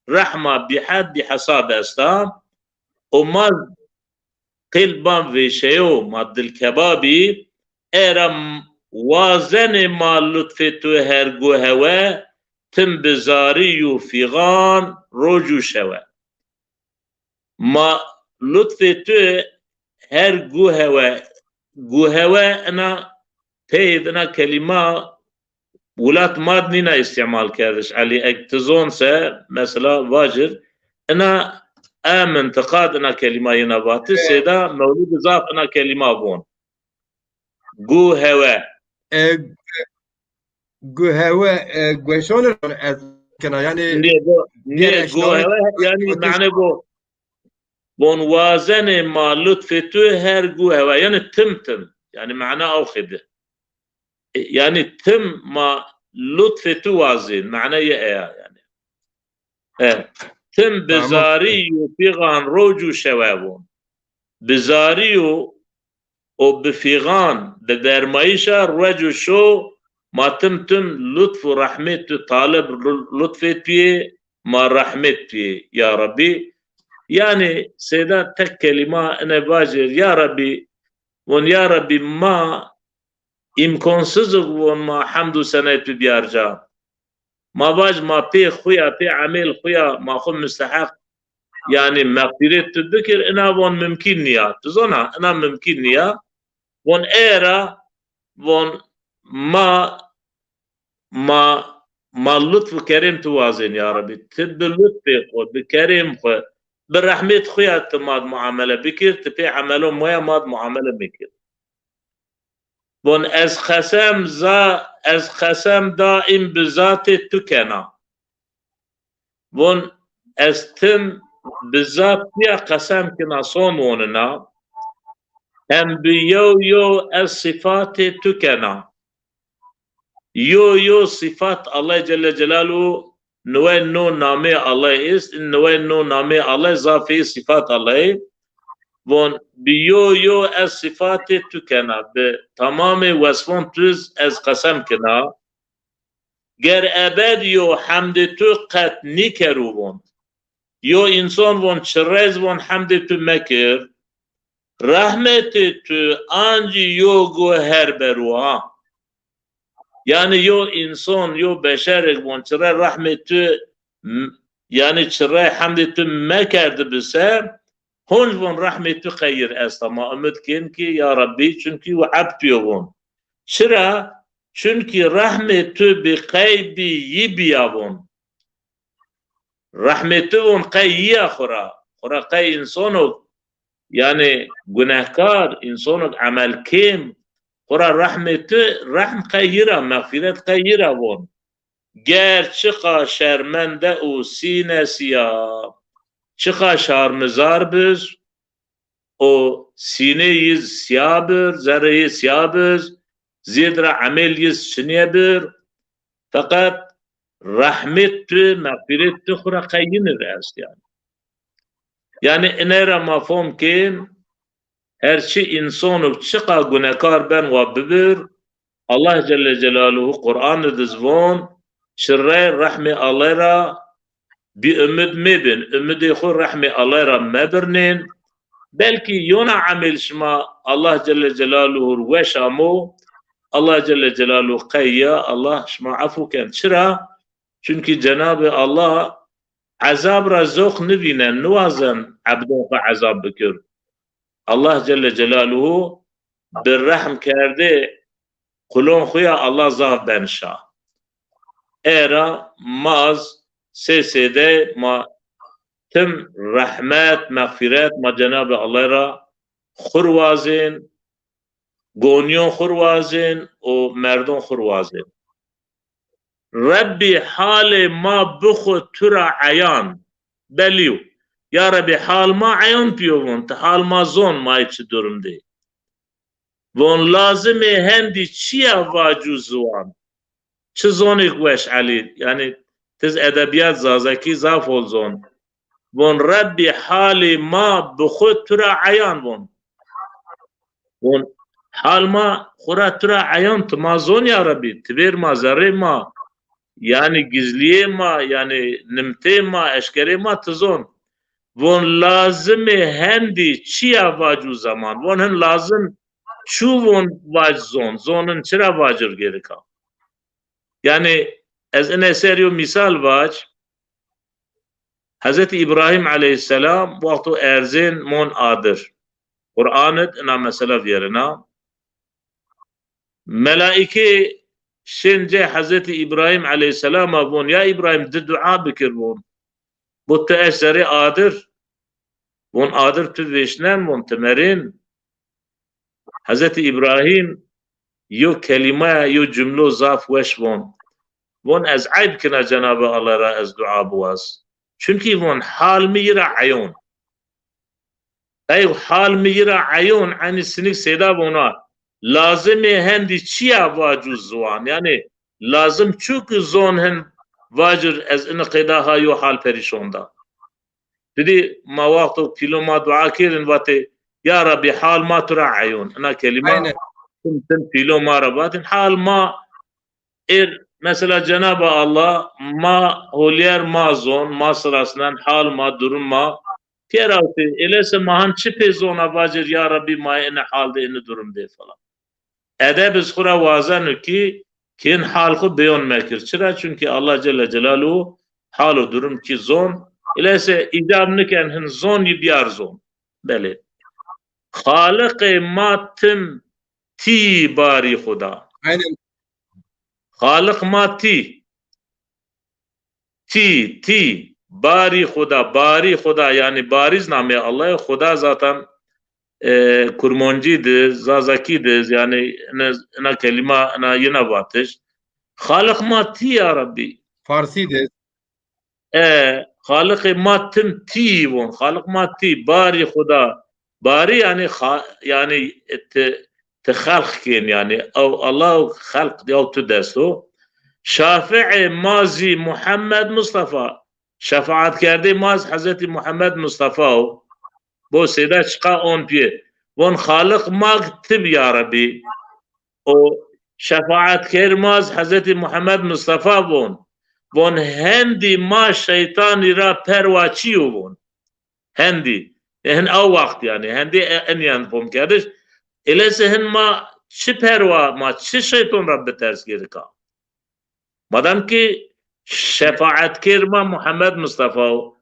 rehma bîhed bîhesab esta. Û ma qîl ban vêşeyo, ma dilkebab î, era m-, wazenê ma lutfê tu her gu hewe, tim bi zarî û fîxan roc û şewe. Ma lutfê tu her gu hewe, gu hewe ina pey ina kelîma Welat ma di nîna îstîmal kerdiş. Elî, eg ti zon se, mesela, vacir, ina e mintiqa di ina kelîma yena vati, sêda Mewlûd zaf ina kelîma von. Gu hewe. E, gu hewe, e, gueşon ez kena, yanî nê bo, nê gu hewe, yanî mane bo. Von wazenê ma lutfê tu her gu hewe. Yanî tim tim. Yanî mana aw xêdi. E, yanî tim ma lutfê tu wazên, mane yê eya yanî. E, tim bi zarî û fîxan roc û şewe von. Bi zarî û, û bi fîxan, bi vermayîşa roc û şo ma tim tim lutf û rehmêt tu talib, lu-, lutfê tu yê, ma rehmêt tu yê, ya Rebbî. Yanî sêda tek kelîma ine vajêr, ya Rebbî, von ya Rebbî ma îmkonsizig von ma hemd û senayê tu biyar ca. Ma vaj ma pê xwu ya, pê emêl xwu ya ma xwu musteheq, yanî mexfîret tu bikir, ina von mimkîn nîya. Tu zona, ina mimkîn nîya. Von ê ra, von ma, ma, ma lutf û kerêm tu wazên ya Rebbî. Ti bi lutfê xwu, bi kerêm xwu, bi rehmêt xwu ya ti ma di muamele bikir, ti pê emelon ma ya ma di muamele mekir. Von ez qesem za, ez qesem daîm bi zatê tu kena. Von ez tim bi zat tu ya qesem kena, son wonina. Hem bi yew yew ez sîfatê tu kena. Yo yo sîfat Allah Celle Celaluhu, niwey no namê Allah est, in niwey no namê Allah zafê sîfat Allahî. Von bi yo yo ez sîfatê tu kena, bi tamamê wesfon tu iz ez qesem kena. Ger ebed yo hemdê tu qet nîkeru von. Yo înson von çirrez von hemdê tu mekir. Rehmetê tu ancî yo gu her beru ha. Yanî yo înson, yo beşerêk von çirre rehmê tu m-, yanî çirrey hemdê tu mekerdibise, honc von rehmê tu qey yir esta. Ma umid kên ki ya Rebbî, çunkî wi eb tu yo von. Çira? Çunkî rehmê tu bi qey bî yî bîya von. Rehmê tu von qey yîya xwu ra. Xwu ra qey însono, yanî gunehkar, însono emel kêm, xwu ra rehmê tu, rehm qey yî ra, mexfîret qey yî ra von. Ger çiqa şermende û sîne sîya, çiqa şarmizar biz, o sînê yiz sîya bir, zerrê yiz sîya biz, zîyed ra emêl yiz çinîye bir. Feqet rehmêt tu, mexfîret tu xwu ra qey yînî vi est yanî. Yanî ine ra ma fom kên, her çi însonik çiqa gunekar ben wa bibir, Allah Celle Celaluhu Quran id iz von, çirrey rehmê Allah ra bîumid mebin, umidê xwu rehmê Allah ra mebirnên. Belkî yona emêl şima Allah Celle Celaluhu r weş amo, Allah Celle Celaluhu qey ya, Allah şima efû ken. Çira? Çunkî Cenabê Allah ezab ra zoq nivînen, niwazen ebdon xwu ezab bikir. Allah Celle Celaluhu bi rehm kerdê qulon xwu ya Allah zaf ben şa. Era maz sê sêde ma tim rehmet, mexfîret ma Cenabê Allah ra xwu r wazên, gonîyon xwu r wazên û merdon xwu r wazên. Rebbî halê ma bixwe tu ra eyan. Belî yo. Ya Rebbî, hal ma eyan pîyo von. Ti hal ma zon, ma yê çi durum de. Von lazimê hendî çi ya vacu ziwan. Çi zonêk weş Elî. Yanî tiz edebîyat zazakî zaf hol zon. Von Rebbî halê ma bi xwu tu ra eyan von. Von hal ma xwu ra tu ra eyan, ti ma zon ya Rebbî, ti vêr ma, zerrê ma, yanî gizlîyê ma, yanî nimtê ma, eşkerê ma ti zon. Von lazimê hendî çi ya vacu zaman. Von hin lazim çu von vac zon. Zon hin çira vacir gerika. Yanî ez ine ser yo mîsal vac. Hezretî Îbrahîm eleyhîsselam wexto erzên mon adir. Quran id ina mesela vîyerina. Melaîke şên cê Hezretî Îbrahîm eleyhîsselama von, ya Îbrahîm, di dua bikir von. Bo ti eşt zerê adir. Von adir tu vêşnen von, ti merên. Hezretî Îbrahîm yo kelîmaya, yo cumlo zaf weş von. Von ez eyb kena Cenabê Allah ra ez dua biwaz. Çunkî von hal mi yi ra eyon. Ey hal mi yi ra eyon, enî sinik sêda vona. Lazimê hendî çi ya vacu ziwan. Yanî lazim çu ki zon hin vacir ez ini qeyda ha yo hal perîşon da. Didî ma wexto pîlo ma dua kêrin vatê, ya Rebbî, hal ma tu ra eyon. Ina kelîma tim tim pîlo ma ra vatên. Hal ma êr, mesela Cenaba Allah ma holîyer ma zon, ma sirasnen, hal ma, durum ma pîyer awtê. Eleyse ma hin çi pê zona vacir, ya Rebbî, ma yê ini hal de, ini durum de falan. Edeb iz xwu ra wazeno ki kên hal xwu beyon mekir. Çira? Çunkî Allah Celle Celaluhu hal û durum kî zon. Eleyse îcab niken hin zon yi biyar zon. Belê. Xaliqê ma tim tî, barî Xuda. Aynen. Xaliq ma tî. Tî, tî, barî Xuda, barî Xuda, yanî barî zi namê Allah yo, Xuda zaten, e, Kurmancî di, Zazakî di, yanî ina, ina kelîma, ina yina vatiş. Xaliq ma tî ya Rebbî. Farsî di. E, Xaliqê ma tim tî von. Xaliq ma tî, barî Xuda. Barî yanî xa-, yanî ti, ti xelq kên yanî. Ew Allah û xelq yaw tu dest o. Şafiê ma zî Muhammed Mustafa. Şefaatkerdê ma zî Hezretî Muhammed Mustafa o. Bo sêda çiqa on pîye. Von Xaliq ma tib ya Rebbî. O şefaatker ma zî Hezretî Muhammed Mustafa von. Von hendî ma şeytanî ra perwa çi yo von. Hendî. E, hin ew waxt yanî. Hendî e, en yan fom kerdiş. Eleyse hin ma çi perwa, ma çi şeyton ra biters gerika? Madem ki şefaetkêr ma Muhammed Mustafa o.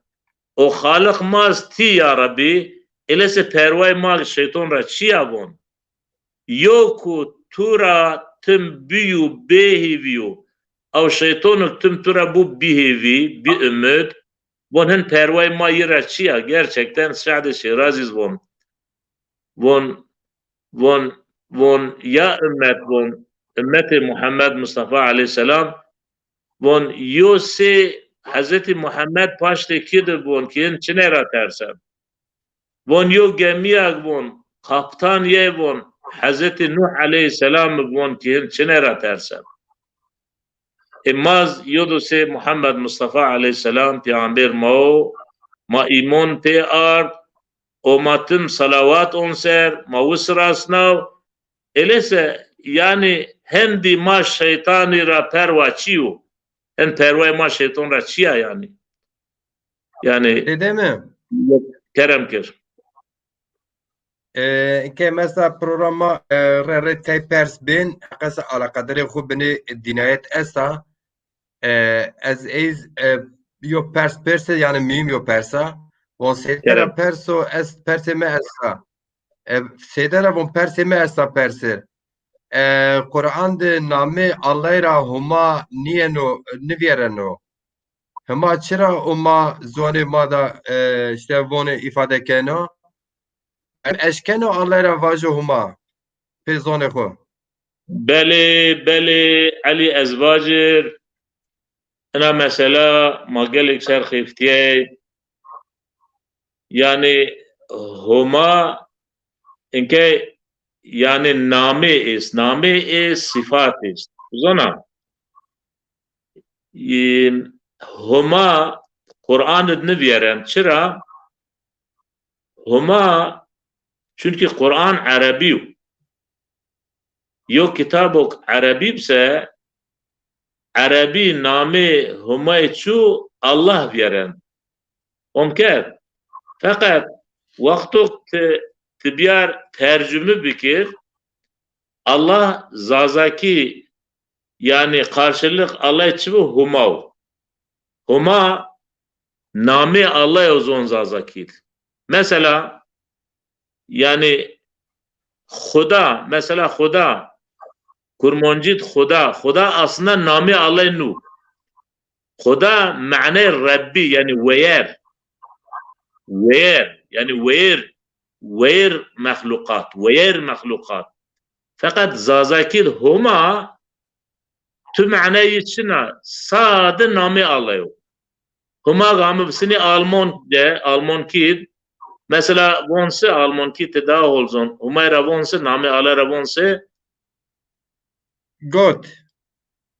O Xaliq ma z tî ya Rebbî, elese perway ma şeyton ra çi ya von. Yo ku tu ra tim bîyo bêhêvî yo, ew şeytonik tim tu ra bû bîhêvî, bîumid, von hin perway ma yi ra çi ya? Gerçekten Şehd Şêrazî z von. Von, von, von ya ummet von, ummetê Muhammed Mustafa aleyhîsselam, von yo sê Hezretî Muhammed paştê kî di von ki hin çine ra tersen. Von yo gemîyag von, kaptan yê von, Hezretî Nuh aleyhîsselam von ki hin çine ra tersen. E, ma z yo do sê Muhammed Mustafa aleyhîsselam peyxamber ma o, ma îmon pê ard, o ma tim salawat on ser, ma wisirasnaw. Elese, yanî, hendî ma şeytanî ra perwa çi yo? Hen perway ma şeyton ra çi ya yanî? Yanî, Sêde mi? Kerem kir. E, ke mesela programa, e, re re tay pers bên, qesa alaqadarê xu binê dînayet esta. E, ez ey, e, yo pers perse, yanî muhîm yo persa. Von sêde ra perso, ez persê mi esta. E, sêde ra von persê mi esta perse. E, Quran de namê Allahî ra Huma nîyeno, nivîyereno. Hima çira Huma zonê ma da, e, işte vonê îfade keno? Em eşkeno Allahî ra vajo Huma pê zonê xwu? Belê, belê, Elî, ez vacir. Ina mesela ma gelêk ser xeftîyey. Yanî Homa inke, yanî namê est, namê est, sifat est. Zona? Ê, Homa Quran id nivîyeren. Çira? Homa, çunkî Quran erebî yo. Yo kitabok erebî bise, erebî namê Homay çu Allah vîyeren. Fom kerd? Feqet wexto ti, ti bîyar tercume bikir, Allah zazakî, yanî karşılık Allah çi bi? Homa o. Homa namê Allah o zon zazakî d. Mesela, yanî Xuda, mesela Xuda, Kurmancî d Xuda, Xuda aslında namê Allah nu. Xuda manê Rebbî, yanî weyer. Weyer, yanî weyer, weyer mexluqat, weyer mexluqat. Feqet zazakî d Homa, tu maneyî çina, sade namê Allah yo. Homa gami bisinî Alman de, Almankî d, mesela von se Almankî ti daha hol zon, Homay ra von se, namê Allah ra von se, Gott.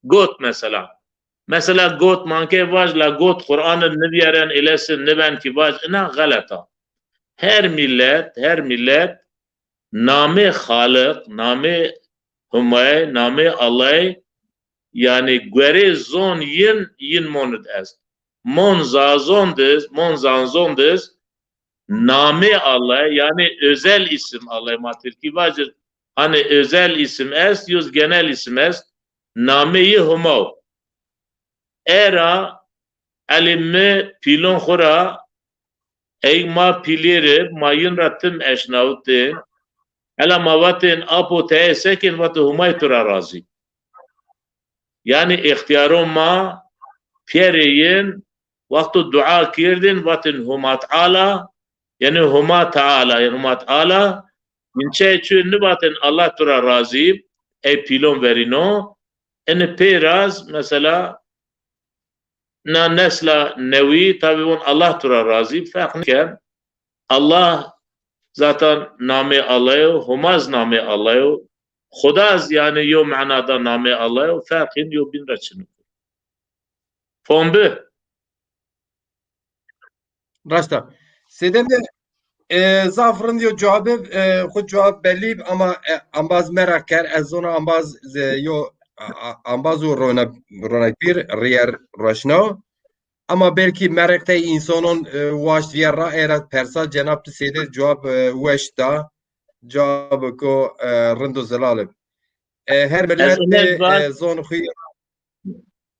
Gott mesela. Mesela Gott manke vaj, la Gott Quran id nivîyeren, elesi niven ki vaj, ina xelet a. Her millet, her millet namê Xaliq, namê Humay, namê Allahî, yanî guerê zon yin, yin mon id est. Mon zazon diz, mon zanzon diz, namê Allah, yanî özel isim Allah, ma tirkî vacir, hani özel isim est, yoz genel isim est, namê yi Huma o. Era elê mi pîlon xwu ra, ey ma pîlêr ib, ma yin ra tim eşnawitên, hela ma vatên, apo teye sekên, vatê Humay tu ra razî. Yanî extîyaron ma pîyerê yin wexto dua kerdên, vatên Huma Teala, yanî Huma Teala, yanî Huma Teala, yin çey çuyên nivatên Allah tu ra razî, ey pîlon verîno, ini pê raz, mesela, na nesla newî, tabî von Allah tu ra razî, ferq niken. Allah zaten namê Allah yo, Huma z namê Allah yo, Xuda z yanî yo manada namê Allah yo, ferqîn yo bîn ra çin o. Fom bi? Raşt a. Sêde mi, e, zaf rind yo cewabî, e, xwu cewab bellî bi ama, e, embaz meraq ker, ez zona embaz, e, yo, a, a, embaz û rona-, ronakbîr, rîyer roşno. Ama belkî mereqtey însanon, e, waşt vîyer ra, ey ra persa cenab ti sêde cewab, e, weş da. Cewabêko, e, rind û zelal ib. E, her millet, e, zon xwu.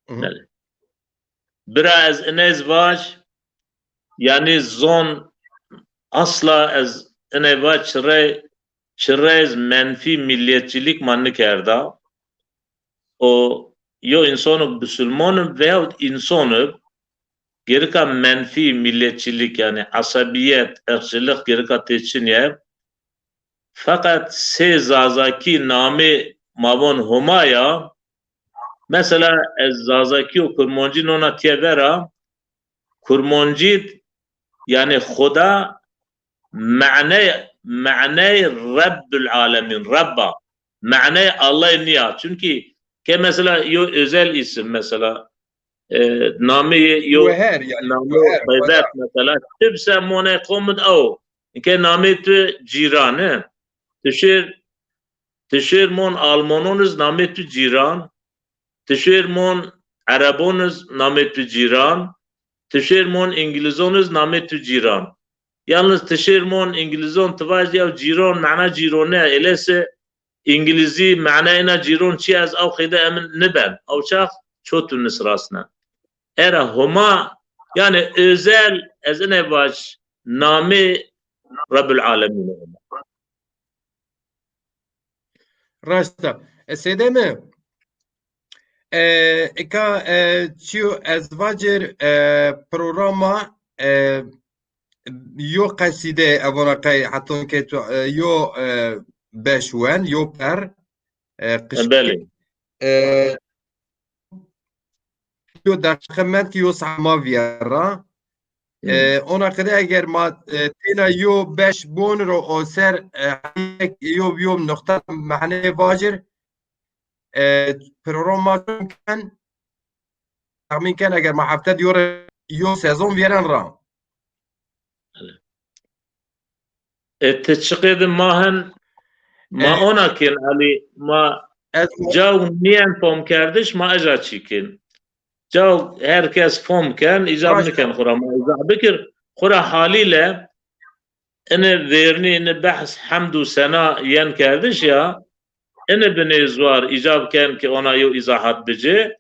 Belê. Bira ez inez vaj, yanî zon asla ez iney vaj çirey, çirey ez menfî milliyetçilik ma nikerda. O yo insonib bisulmonib veyahut insonib gerika menfî milliyetçilik, yanî asabiyet, ırkçılık gerika tê çinye. Feqet sê Zazakî namê ma von Homa ya. Mesela ez Zazakî û Kurmoncî nona tiye vera, Kurmoncî, yanî Xuda, maney, maney Rebbül Alemin, Rebba. Maney Allay niya. Çünkü ke mesela yo özel isim mesela, e, namê yo, weher, yani, namê weher, xeybet weher. Mesela, tibse money qomid ew. Ke namê tu cîran, e. Tişêr, tişêr mon Almanon iz namê tu cîran. Tişêr mon Erebon iz namê tu cîran. Tişêr mon Îngilizon iz namê tu cîran. Yalnız tişêr mon Îngilizon ti vaj ya cîron, mana cîrone, elese Îngilizî, manayê na cîron çi ez aw qeyde emin niben. Aw çax ço tu nisrasne. Era Homa, yani özel, ez ine vaj, namê Rebbül Alemîn Homa. Raşta. E, Seyde mi? E, eka, e, çiyo ez vacir, e, programa, e, yo qesîde evona qey heton ke tu, e, yo, e, beş wen, yo per, e, qişkî. Belê. E, yo deqîqe mend ki yo saet ma vîyera. E, ona qede eger ma, e, têna yo beş bonir o, o ser, e, yo, yo noqta mehne vacir, e, programa ken, texmîn ken eger ma hefte di yo re, yo sezon vîyeren ra. E, ti çiqê di ma hin, ma ona kên, Elî, ma caw nîyen fom kerdiş, ma eja çî kên. Caw her kes fom ken, îcab niken xura ma îzah bikir. Xura halîle ini vêrnî, ini behs hemd û sena yen kerdiş ya, ini binê zuar îcab ken ki ona yo îzahat bicê,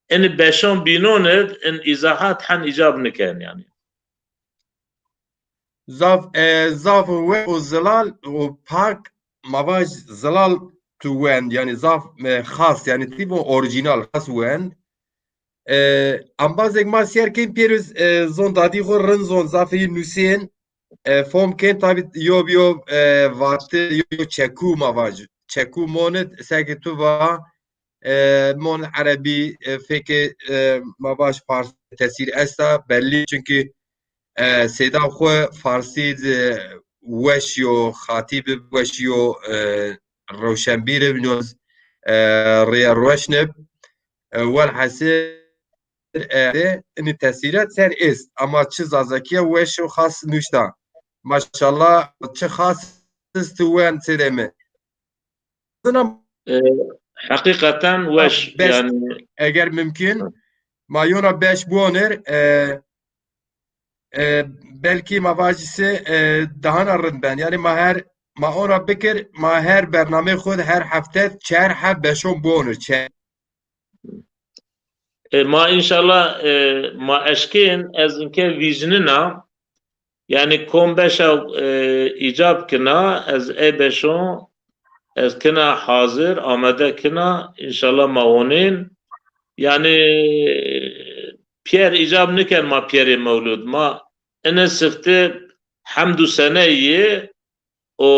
ini beşon bînon id, in îzahat hen îcab niken yanî. Zaf, e, zaf we û zilal û pak, ma vaj zilal tu wend, yanî zaf, e, xas, yanî tî von orîjînal, xas wend. E, embazêk ma sîyer kên pêro, e, zon dadî xo rind zon, zafê yî nusên, e, fom kên, tabî yo bi yo, e, vati, yo, yo çekû ma vaj. Çekû monid, seke tu va, e, mon erebî, e, fêkê, e, ma vaj farsî tesîr esta, bellî, çunkî, e, seyda xwu farsî di weş yo, xatîb weş yo, e, rewşenbîr ib, nîyoz, e, rêya roşn ib. E, welhasil, e, inî tesîrat ser êst. Ama çi zazakîya weş û xas nuşta. Maşallah, çi xas ist tu wen sêdê mi. Zina, e, heqîqeten weş, beş, yanî. Eger mumkin, ma yona beş bonir, e, e, belkî ma vajî se, e, dahana rind ben. Yanî ma her, ma ona bikir, ma her bernameyê xwu de her hefte çer heb beşon bonir, çer. E, ma înşallah, e, ma eşkên, ez inke vîjnina, yanî kom beşa, e, îcab kina, ez ey beşon, ez kina hazir, amade kina, înşallah ma onên. Yanî pîyer îcab niken ma pîyerê mewlud. Ma ine sifte hemd û sene yê, o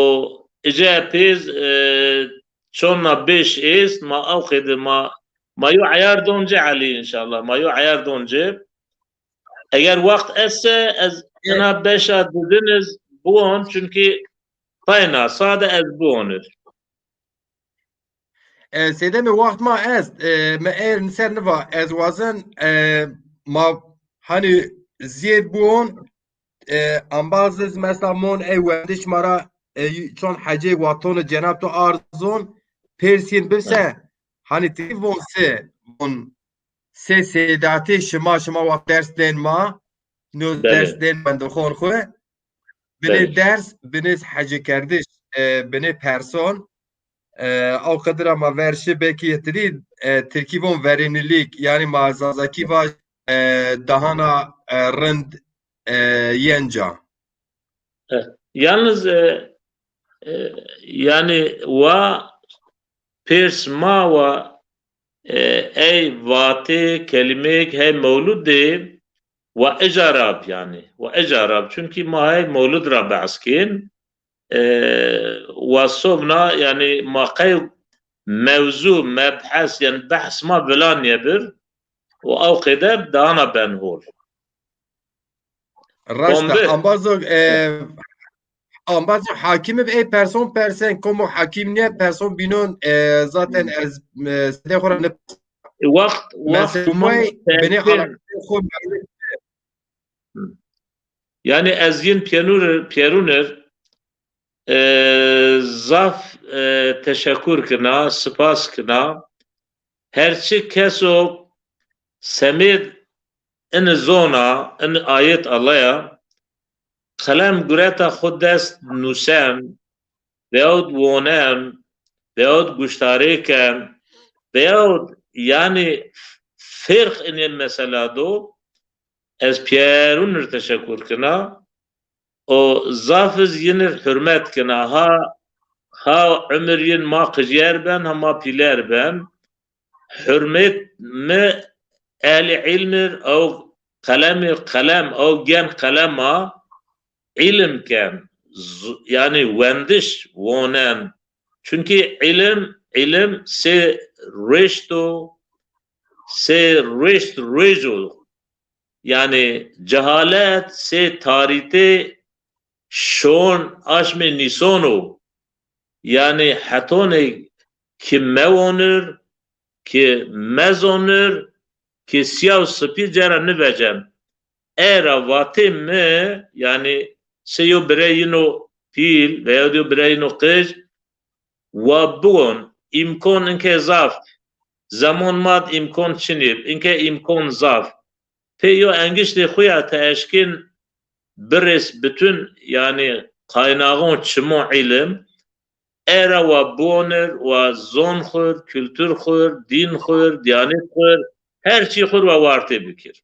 ice pêz, e, çonna beş êst, ma aw qeyde ma, ma yo eyar don ci Elî înşallah. Ma yo eyar don ci. Eger wext esse, ez ina beşa didin iz biwon, çunkî payna sade ez biwonir. E, seyde mi, wext ma est, e, mi êr ser niva, ez wazin, e, ma hani ziyêd biwon, e, ambaz iz mesela mon ey wendiş ma ra, e, çon hecê waton cenab tu arzon, persîn bibse, hani ti von se, von se seydatê şima, şima wext ders dên ma, no ders dên wendixon xwu. Binê ders, binê hecêkerdiş, e, binê person, e, aw qedir ama verşi belkî yetirî, e, tirkî von verimlilik, yanî ma zazakî vaj, e, dahana, e, rind, e, yenca. E, yalnız, e, e, yani wa pêrs ma wa, e, ey vatê kelimêk hey mewlud de wa eca rab yani. Wa eca rab. Çünkü ma hey mewlud ra behs kên. E, wa sobna yani ma qey mewzu, mebhes yani behs ma vila nêbir. O ew qeyde dana ben hol. Raşta. Kombi. Ambazo, e, ambazo hakimi ey person persen, komo hakim niye person binon, e, zaten ez, e, sede xora ne. E, waxt, waxt. Mesela, may, beni alakası xo. Yani ez yin pêrunir, pêrunir, e, zaf, e, teşekkür kina, spas kina. Her çi keso semêd ini zona, ini ayet Allaya, qelem gureta xo dest nusen, veyahut wonen, veyahut guştarê ken, veyahut yani fêrq inê mesela do, ez pêrunir teşekkür kina. O zaf iz yinir hurmet kina. Ha, ha umir yin ma qijyer ben, ha ma pîler ben. Hurmet mi ehlî ilmir, ew qelemir, qelem, ew gen qelema ilim ken. Z-, yani wendiş wonen. Çünkü ilim, ilim se reşt o, se reşt rêc o. Yani cehalet se tarîtê şon aşmê nîson o. Yani hetonê ki mewonir, ki mezonir, ki siyaw sipî cera nivecen. Era vatê mi, yani se yo birey yino pîl veya yo birey yino qij, wa biwon, îmkon inke zaf. Zemon mad îmkon çinîb, inke îmkon zaf. Pê yo engiştê xo ya te eşkên birês bütün, yani kaynaxon çimo ilim, era wa bonir, wa zon xur, kültür xur, din xur, diyanet xur, her çî xur wa wartê bikir.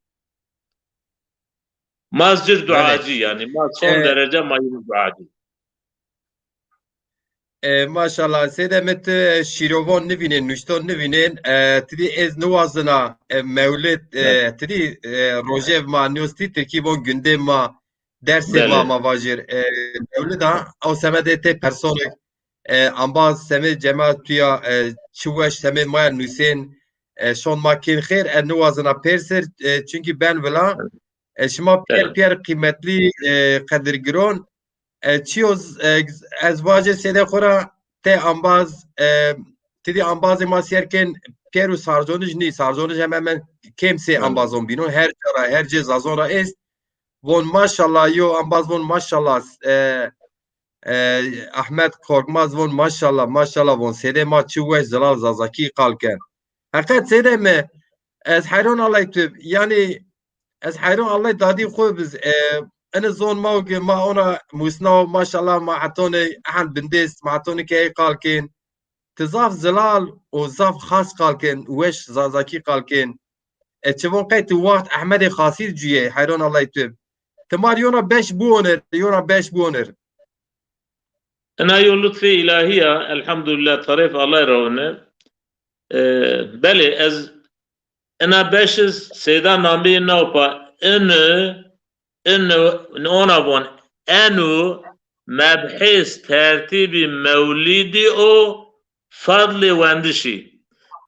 Ma cir duacî, yani ma son derece ma yine duacî. E, maşallah. Seyde mi ti şîrovon nivînên, nuşton nivînên. E, tidî ez niwazina, e, mewlid, e, tidî, e, rojev ma niyostî, tirkî von gündem ma, dersê ma, ma vajir. E, mewlid a, ew semedê tê personik, e, ambaz semê cemaat tuya, e, çi weş semê ma ya nusên, e, şon ma kên xêr, e, niwazina pêrsir, e, çünkü ben vila, e, şima pîyer pîyer qîmetlî, e, qedirgiron. E, çiyo z-, e, ez vajê sêde xo ra tê ambaz, e, tidî ambazê ma sêr kên pêr û sarzonij nî. Sarzonij hemen hemen kêm sê ambazon bînon. Her ca ra, her cê zazon ra est. Von maşallah, yo ambaz von maşallah, e, e, Ahmet Korkmaz von maşallah, maşallah von. Sêdê ma çi weş zilal zazakî qal ken. Heqet sêdê mi, ez heyron alay tu. Yani, ez heyron Allay dadî xo biz. E, ene zon ma o ki ma ona musna o, maşallah, ma hetone ehan bindest, ma hetone ke ey qal kên. Ti zaf zilal û zaf xas qal kên, weş zazakî qal kên. E, çi von qey ti waxt Ehmedê Xasî cuyê, heyron Allay tu. Ti mar yona beş buonir, yona beş buonir. Ina yo lutfê îlahî ya, elhamdulillah, tarêf Allay ra wine. E, belê, ez ina beş iz seyda nameyê naw pa, ini, ini, ona von, enu mebhês tertîbî mewlidî o, fadlê wendişî.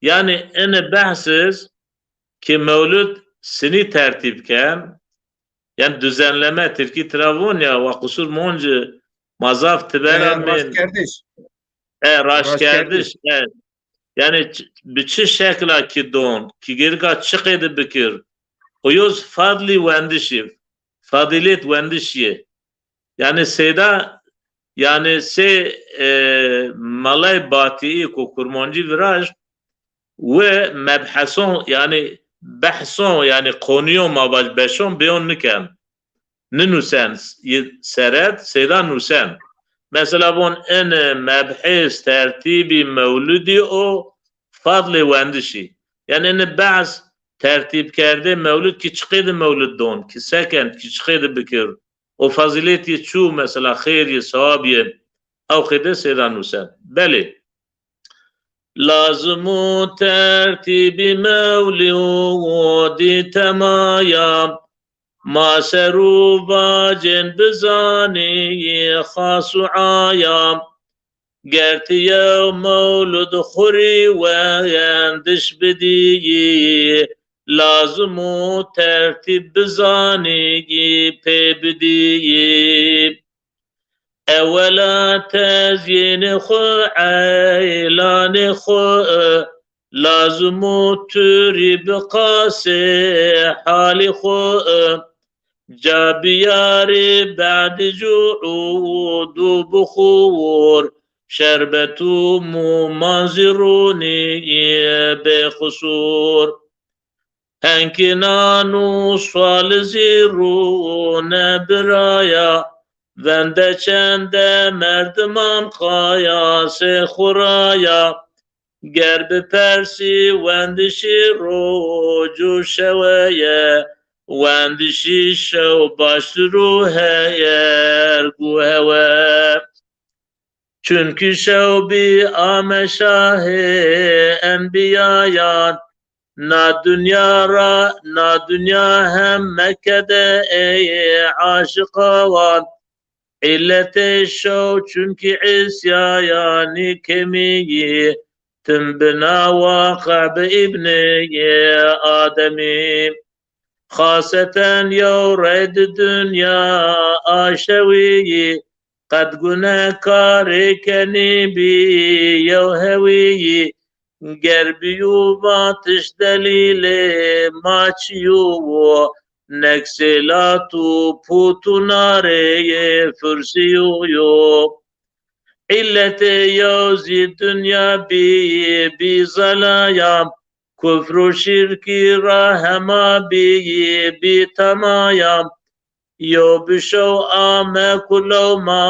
Yani ini behs iz ki mewlid sinî tertîb ken, yani düzenleme, tirkî tira von ya, wa qusur monci, ma zaf tibera, e, mên. Raştkerdiş. E, raştkerdiş, e. Yani ç-, bi çi şekla ki don, ki gerika çi qeyde bikir, o yoz fadlî wendişî, fadîlêt wendişî yê. Yani seyda, yani sê, e, Malay Batîî ku kurmancî viraj, we mebheson, yani behson, yani konuyon ma vaj beşon beyon niken. Ninusen, y-, seret, seyda nusen. Mesela von, ini mebhês tertîbî mewlidî o, fadlê wendişî. Yani ini behs tertîbkerdê mewlid kî çiqê de mewlid don, kî sekend, kî çiqê de bikir. O fazîletî çû, mesela xêr yê, sewab yê, ew qêde sêda nusen. Belê. Lazim û tertîbî mewlûdî temaya, ma ser û vacên bizanî xas û aya. Ger ti yew mewlûd xwu rî wendiş bidîyî, lazim û tertîb bizanî pê bidîyî. Ewela tezyînê xwu, eylanê xwu, lazim û tu rî bi qasê halê xwu. Ca biyarî berdî cû û dû bixwur, şerbet û mûman zî rûnî bêqisûr. Henkînan û swali zî rûne biraya, vende çende merdiman qaya sê xuraya. Ger bipersî wendişî roc û şewe ye, wendişî şew baştir û heyer û hewe. Çunkî şew bî ame şahê enbîyayan, na dinya ra, na dinya hem Mekke de ey aşiqa wan. Îlletê şew çunkî îsyayanî kemîyî, tim bina waqe bi îbnê Ademî. Xaseten yew rey di dinya a şewîyî, qet gunekarê kenî bî yew hewîyî. Ger bîyû vatiş delîlê ma çi yo wo, nek sêlat û pût û narê yê fursîyû yo. Îlletê yew zî dinya bî, bî zelaya, kufr û şîrkî ra hema bî, bî temaya. Yew bi şew ame ku lewma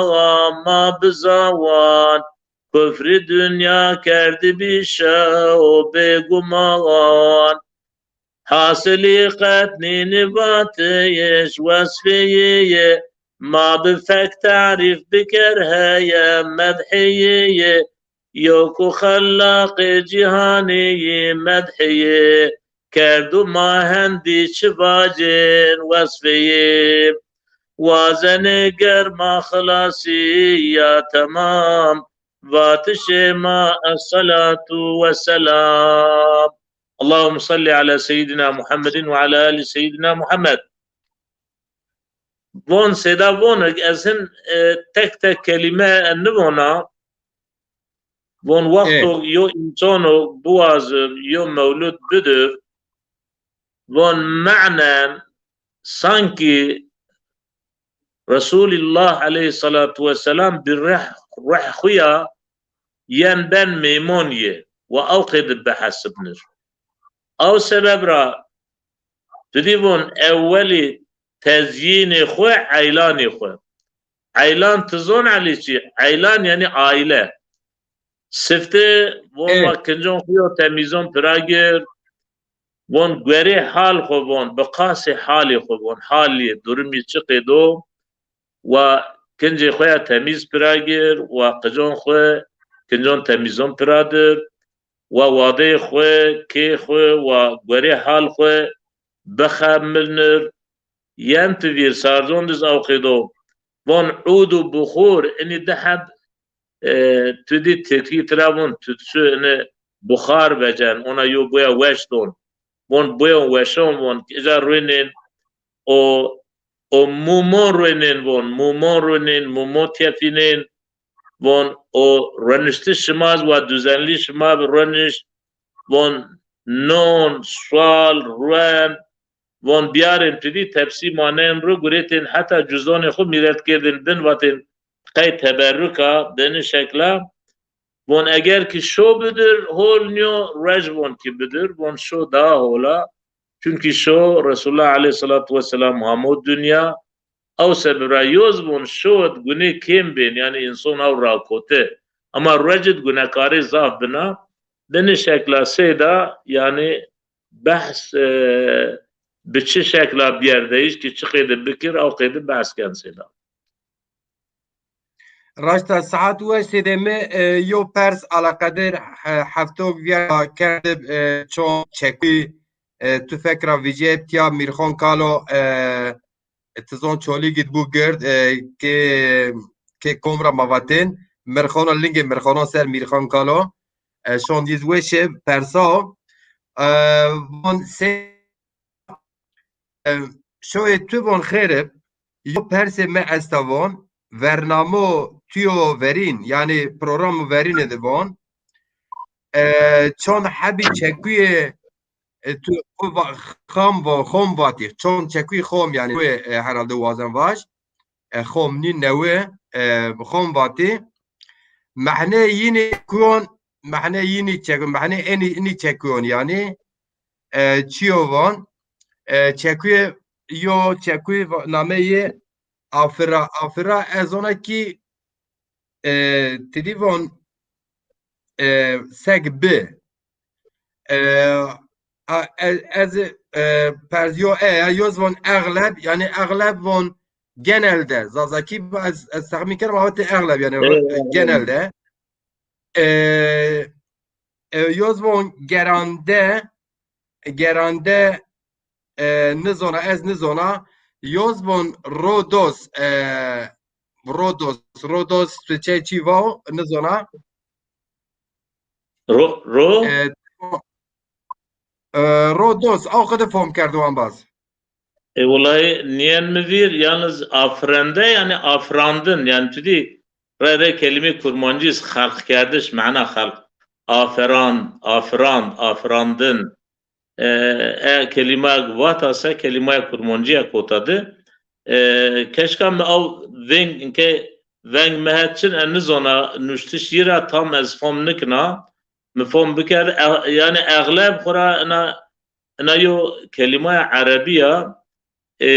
ma bizawan, kufrî dinya kerdibî şew bêguman. Hasilî qet nînî vatiş wesfîyî yê, ma bi fek tarîf biker heye medhîyî yê. Yo ku xelaqê cîhanî yî medhî yê, kerdo ma hendî çi vacên wesfê yê. Wazenê ger ma xilasîya temam, vatişê ma esselatu wesselam. Allahümme salli ala seyyidina Muhammedin ve ala ali seyyidina Muhammed. Von sêda vonik, ez hin, e, tek tek kelîme nivona. Von wexto yo însono biwazir, yo mewlud bidir, von menen sankî Resulullah aleyhissalatu vesselam bi reh, ruh xwu ya yen ben mêmon yê wa ew qêdi bihesibnir. Ew sebeb ra tu dî von ewwelî tezyînê xwu, eylanê xwu. Eylan ti zon Elî çi? Eylan yanî aîle. Sifte von wa kincon xwu yo temîzon pira gir. Von guerê hal xwu von, bi qasê halê xwu von. Halê, durumî çi qêdo? Wa kincê xwu ya temîz pira gir, wa qicon xwu, kincon temîzon pira dir, wa wadeyê xwu, kê xwu, wa guerê hal xwu bixemilnir. Yen ti vîr sarzon diz ew qêdo. Von ud û buxur, inî di heb, e, tu dî tirkî tira von tütsü, inî buxar vecen, ona yo boya weş don. Von boyon weşon von, ica ruênên, o, o mumon ruênên von, mumon ruênên, mumon tefînên von, o roniştiş şima zî wa düzenlî şima bi roniş von, non, sual, ruen, von biyarên tu dî tepsî manên ru guretên heta cüzonê xwu mîret kerdên bin vatên qey teberruk a, beni şekla. Von eger ki şo bidir, hol nîyo, ruej von ki bidir, von şo daha hol a. Çunkî şo Resulullah aleyhissalatu vesselam hamo dinya, ew sebeb ra yoz von şo id gunê kêm bên, yanî înson ew rakote. Ema ruej id gunekarê zaf bina, beni şekla seyda, yanî behs, e, bi çi şekla biyerdeyîş ki çi qeyde bikir, aw qeyde behs ken sêda. Raşta saet weş sêdê mi, e, yo pers alaqeder, e, heftok viya kerdib, e, çon çekûyî, e, tufek ra vijyeb tiya Mîrxon Kalo, e, e, ti zon Çolîg id bû gird, e, ke, ke kom ra ma vatên, Mirxono lingê Mirxono ser Mîrxon Kalo, e, şond yiz weşe persa, e, von se E, şoyê tu von xêr ib, yo persê mi esta von, vernamo tuyo verîn, yanî programu verîne de von. E, çond hebî çekuyê, e, tu xo va-, xam vo-, xom vatî, çond çekuyê xom, yanî, e, herhalde wazen vaj. E, xom nî newe, e, xom vatî. Mehnê yînî kuyon, mehnê yînî çek-, mehnê enî, înî çekuyon yanî, e, çiyo von, e, çekuye yo, çekuye va-, nameyê afira, afira ez ona ki, e, tilî von, e, seg bi. E, a, e, ez, e, perziyo e, ya, yoz von egleb, yanî egleb von genelde. Zazakî ez, ez texmîn kerim, ama te egleb, yanî, e, genelde. E, e, yoz von gerande, gerande, e, nizona, ez nizona. Yoz von rodos, e, rodos, rodos, tu çe çî vao, nizona. Ro, ro? E, e, rodos, aw qede fom kerdo ambaz. E, wulay nîyen mi vîr, yalnız afrende, yanî afrandin, yanî tu dî rey rey kelîmê kurmancî xelq kerdiş, mana xelq. Aferand, afirand, afirandin. E, e, kelîmaya vata se, kelîmaya kurmancîya kota de. E, keşka mi aw veng, ke veng mi het çin, e, nizona nuştiş yî ra tam ez fom nikina. Mi fom bikerd, e, yanî egleb xura ina, ina yo kelîmaya erebî ya, e,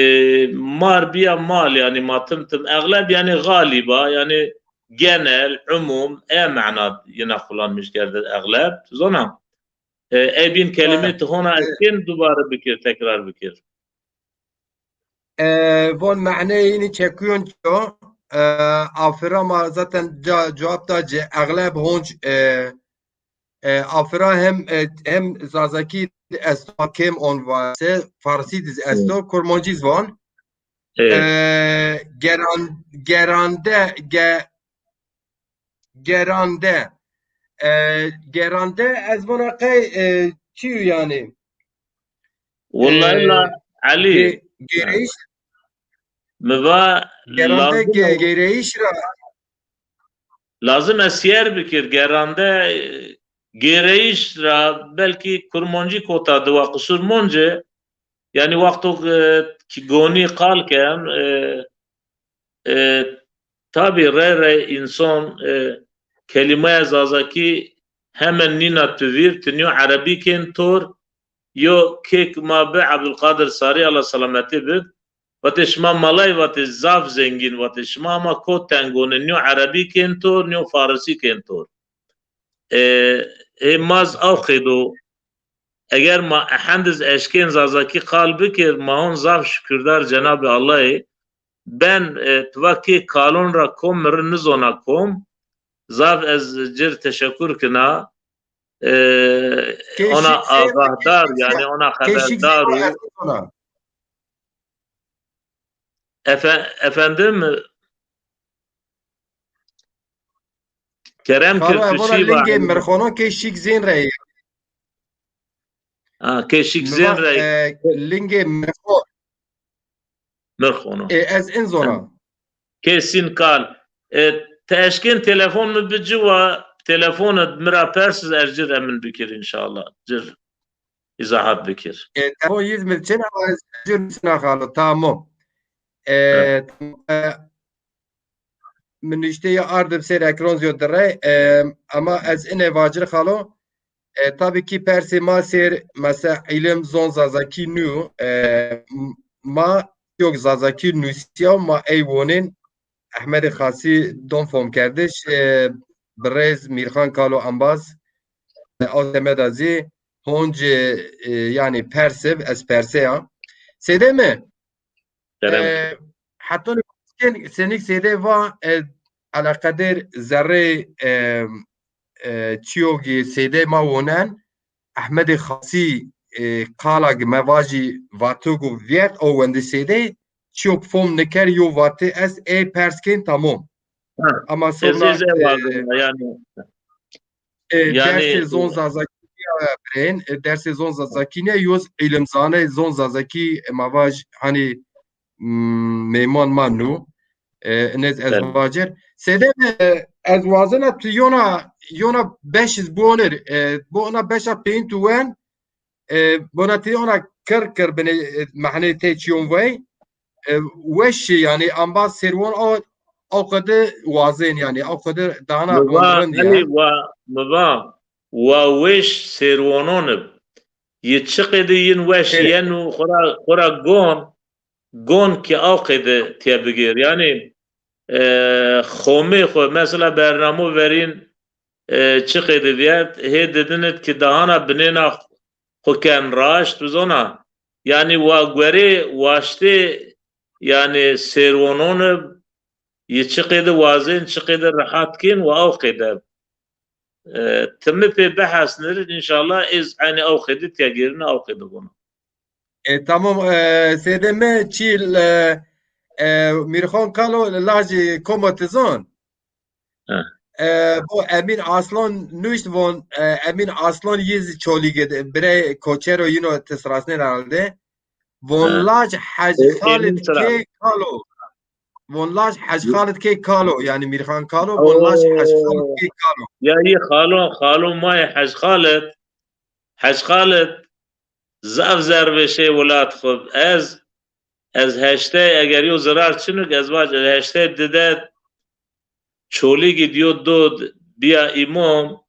mar biya mal, yanî ma tim tim, egleb yanî galiba, yanî genel, umum, e mana yina kullanmış kerde egleb. Zona? E, ey bîn kelîmê ti hona eşkên dubare bikir, tekrar bikir. E, von maneyê înî çekuyon çi yo? E, afira ma zaten ca-, cewab da ci. Egleb honc, e, e, afira hem, e, hem Zazakî esto, kêm on vase, Farsî diz esto, Kurmancî zvan. E, geran-, gerande, ge-, gerande. E, gerande ez vana qey, e, çi yo yanî? Wulay, e, la Elî. Ge-, gêreyîş. Mi va gerande lazim ge-, gêreyîş ra. Lazim e siyer bikir, gerande, e, gêreyîş ra belkî kurmancî kota diwa qisur monce. Yanî wexto, e, ki gonî qal ken, e, e, tabî rey rey însan, e, kelîmaya Zazakî hemen nîna tu vîr, ti nîyo erebî kên tor, yo kêk ma bi Ebdulqadir Sarî, Allah selametî bid, vatê şima malay, vatê zaf zengîn, vatê şima ama kot tengone, nîyo erebî kên tor, nîyo farisî kên tor. E, ê ma z aw qeydo, eger ma ehendiz eşkên Zazakî qal bikir, ma hon zaf şukurdar Cenabê Allahî. Ben, e, tu va kê kalon ra kom mi ri nizona kom, zaf ez cir teşekur kina. E, ona agahdar, yanî ona xeberdar û. Efe-, efendim? Kerem kir, tu çî va? Lingê Mirxono kê şîk zên rey. Ha, kê şîk zên rey. E, lingê Mirxon. Mirxono. E, ez in zona. Kê sîn kal. E, ti eşkên telefon mi bi ci wa, telefon mi ra persiz, ez cir emin bikir înşallah. Cir îzahat bikir. E, telefon yiz mi çin ama ez cir sina xalo. Tamam. E, e, mi nuşteyî ardim ser ekran zî yo direy, e, ama ez ine vacir xalo, e, tabî kî persê ma ser, mesela îlim zon Zazakî nû, e, m-, ma yok Zazakî nusîya, ma ey wonên Ehmedê Xasî don fom kerdiş, e, birêz Mîrxan Kalo embaz, e, aw semeda zî, honc, e, e, yanî persib, ez perseya. Sêdê mi, Kerem. E, heta nê senik sêdê va, e, eleqedêr zerrê, e, e, çiyogî sêdê ma wonen, Ehmedê Xasî, e, qala gi me vajî vato gu vîyert o wendi sêdê, çiyog fom niker yo vati ez ê pers kên tamom. Ha, Ama ez sonra, ez e, wazena, yanî. E, Yanî, dersê zon Zazakî ya birên, e, dersê zon Zazakî ne, yoz îlimzane zon Zazakî, e, ma vaj, hanî, m, meyman ma nû, e, inez ez Belê. vacir. Sêdê, e, ez wazena tu yona, yona beş iz bonir, e, bona beşa peyin tu wen, e, bona ti ona kir kir binê, e, mehnê tê çiyon vey, e, weş şi, yanî, amba serwan o, o qede wazên, yanî, o qede dana Mi va, rind ya. Elî, wa, mi va, wa weş serwanon ib. Yi çi qede yin weş Ê. yenu xura, xura gon, gon ki o qede tiye bigêr. Yanî, e, xomê xo, mesela bernamo verîn, e, çi qede vîyert, hê didinit ki dahana binêna xo ken raşt bizona. Yanî wa guerê waştê, yanî sêrwonon ib, yi çi qede wazên, çi qede rehat kên, wa o qede. E, ti mi pê bihesnir, înşallah ez eynî o qede tiya gêrina, o qede vona. E, tamam, e, sêdê mi çî, e, e, Mîrxan Kalo lajê Koma ti zon? He. E, bo Emîn Aslan nuşt von, e, Emîn Aslan yi zî Çolîg id, birey Koçero yino ti sirasnên herhalde. Von He. laj Hec E, Xalid Emîn sira. Kê Kalo. Von laj Hec Xalid Kê Kalo, yanî Mîrxan Kalo, von laj Hec Xalid Oo. Kê Kalo. Ya yi xalon, xalon ma yê Hec Xalid. Hec Xalid, zaf zerrveşê welat xwu. Ez, ez heştay, eger yo zirar çinuk, ez vac, ez heştay dide Çolîgî diyo dod biya îmom.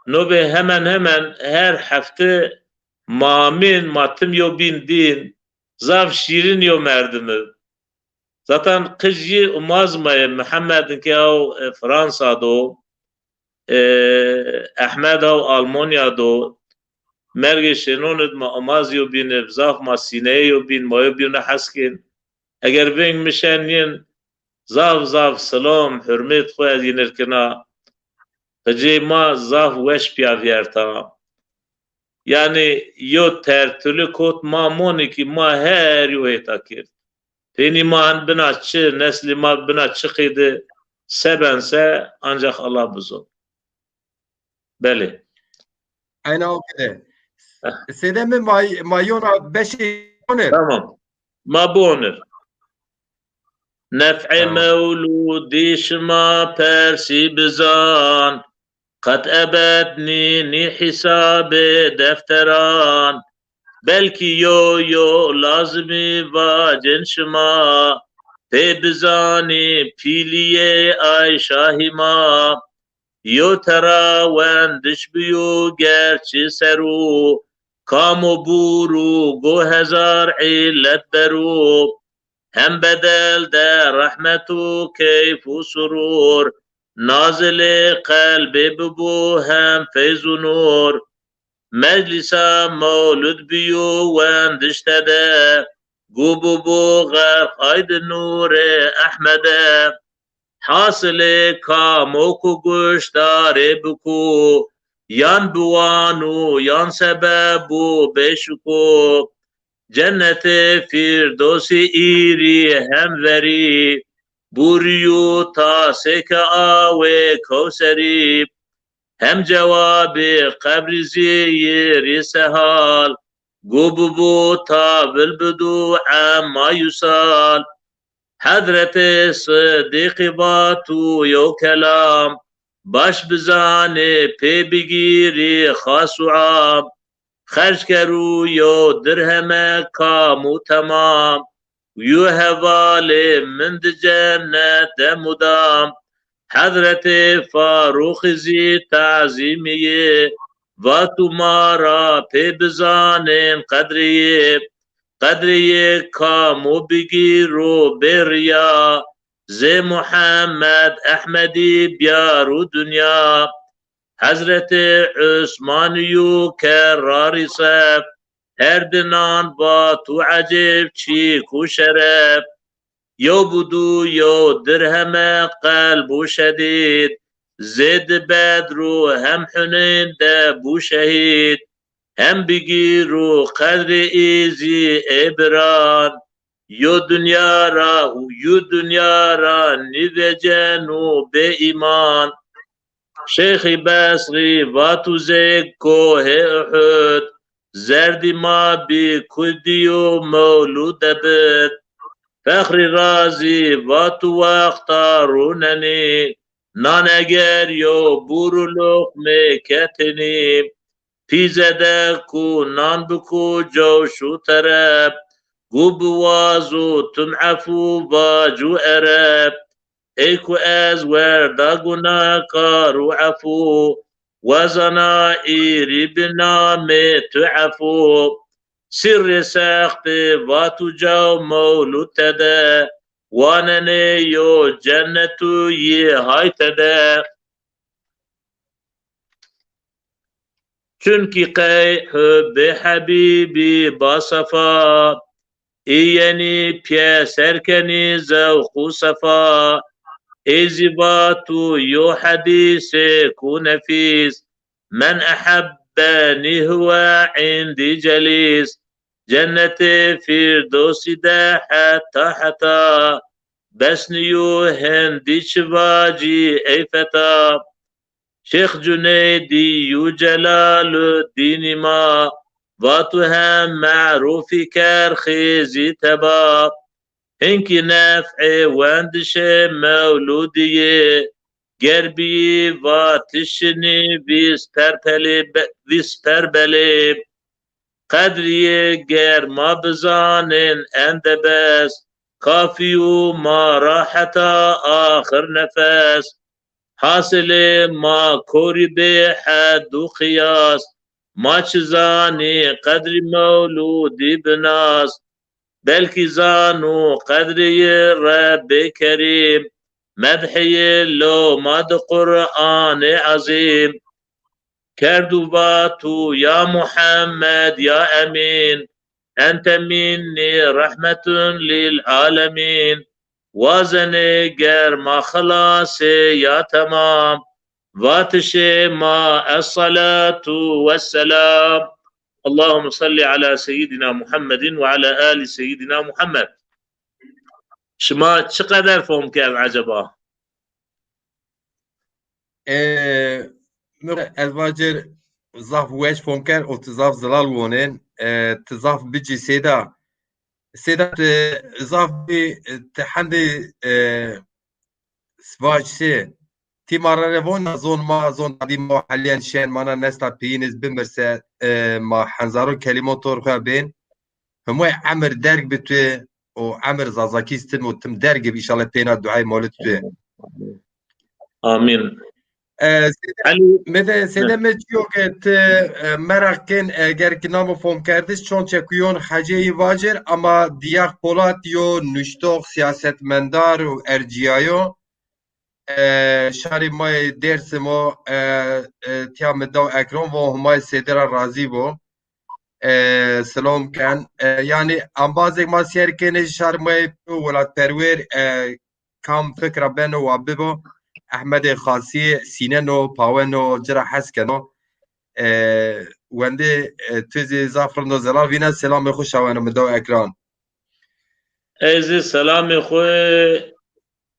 Nobê hemen hemen her hefte ma amîn, ma tim yo bîn dîn. Zaf şîrin yo merdim ib. Zaten qij yi umaz ma yê, Mihemed inke aw, e, Fransa do, e, Ehmed aw Almanya do, mergê şênon id ma umaz yo bîn ib, zaf ma sîneyê yo bîn, ma yo bîn hes kên. Eger veng mi şen yin, zaf zaf silam, hurmêt xwu ez yin ir kena. Qicê ma zaf weş pîya vîyerta. Yanî yo tertulî kot ma monî ki ma her yo hêta kerd. Peynî ma hin bina çi, neslî ma bina çi qeyde se ben se ancax Allah bizon. Belê. Ayna o kede. Eh. Sêde mi ma, ma yona beşê bonir. Tamam. Ma bonir. Nef'ê Tamam. mewlûdî şima persî bizan. Qet ebed nînî hîsabê defteran. Belkî yo yo lazimî vacên şima, pê bizanî pîlîyê ay şahî ma. Yo tera wendiş biyo gerçî serû, kam o bûrû go hezar îllet berû. Hem bedel de rehmet û keyf û surûr, nazilê qelbê bibo hem feyz û nûr. Meclîsa mewlud biyo wendiş tede, gu bibo xerq ay di nûrê Ehmede. Hasilê kamo ku guştarê biko, yan biwano, yan sebebo bêşiko. Cennetê Fîrdosî îrî hemverî, bûrîyo tasêke awê Kewserî. Hem cewabê qebrî zî yi rî sehal, gu bibo tavil bido ema yusal. Hezretê Sidîqî vato yew kelam, baş bizanê pê bigîrî xas û am. Xerc kerû yew dirheme kam û temam, yo hevalê min di cennet de mudam. Hezretê Farûqî zî tazîmî yi, vato ma ra pê bizanên qedrî yi. Qedrê yi kamo bigîro bê riya, zê Muhemmed Ehmedî biyaro dinya. Hezretê Usmanî yo kerrarî sef. Her dinan va tu ecêb çîk û şeref. Yew bi du yew dirheme qelb û şedîd. Zê di Bedr û hem Huneyn de bû şehîd. Hem bigîr û qedrê î zî ê biran. Yo dinya ra û yo dinya ra nîvecen û bê îman. Şêxî Besrî va tu zê kohê Uhud. Zerdî ma bî kurdî yo mewlûde bid. Fexrî Razî va tu wexta rûnenî. Nan eger yo bûr û luqmê ketinî. Pîze de ku nan bi ku cewş û tereb. Gu bi waz û tim efû vac û ereb. Ey ku ez werda gunakar û efû, wazana îrî bi namê tu efû. Sirrê sextê va tu caw mewlûd tede, wanenê yo cennet û yê hay tede. Çunkî qey hubbê Hebîbî ba sefa, ê yenî pîyeser kenî zewq û sefa. Ê zî va tu yo hedîsêk û nefîs, "Men ehebbeni huwe îndî celîs." Cennetê Fîrdewsî de heta heta, bes nîyo hindî çi vacî ey feta. Şêx Cuneydî û Celaluddînî ma, va tu hem merûfî kerxî zî teba. Hinkî nef'ê wendişê mewlûdî yê, ger bîyî va ti şinî vîst perpelê be-, vîst perbelê. Qedrî yê ger ma bizanên ende bes, kafî û ma ra heta axir nefes. Hasilê ma korî bê hed û qiyas, ma çi zanî qedrî mewlûdî binas. Belkî zano qedrê yi Rebbê Kerîm, medhê yi loma di Quranê Ezîm. Kerd û va tu ya Muhammed ya Emîn, ente minnî rehmetun lil alemîn. Wazenê ger ma xilasê ya temam, vatişê ma es-salatu wes-selam. Allahümme salli ala seyyidina Muhammedin ve ala ali seyyidina Muhammed. Şima çi qeder fom kerd eceba? E, ez vacir zaf weş fom kerd û ti zaf zilal wonên, e, ti zaf bicî sêda. Sêda ti zaf bî, ti hendê, e, vac sê. Ti ma ra re vona zon ma, zon dadî ma heliyen şen mana nesta piyiniz bimirse, e, ma henzaro kelîmo tor xwe bên. Himoy emir derg bi tu û emir Zazakî stim û tim derg bi, înşallah pêna duayê mawlid tu. Amîn. E, Elî. Mede sede me çiyo ke ti, e, meraq ken, e, eger ki namo fomkerdiş çon çekuyon heceyî vacir ama Diyar Polat yo nuştox, siyasetmendar û erciyayo. E, şarî ma yê Dêrsim o, e, e, tiya mi daw ekran vo, Humay sêde ra razî bo. E, silom ken. E, yanî embazêk ma sêr kenê şarî ma yê welatperwer, e, kam fikra beno wa bibo. Ehmedê Xasî sîneno, paweno, ci ra hes keno. E, wendê, e, tu zî zaf rind û zelal vîna, selamê xwu şaweno mi daw ekran. Ez zî selamê xwu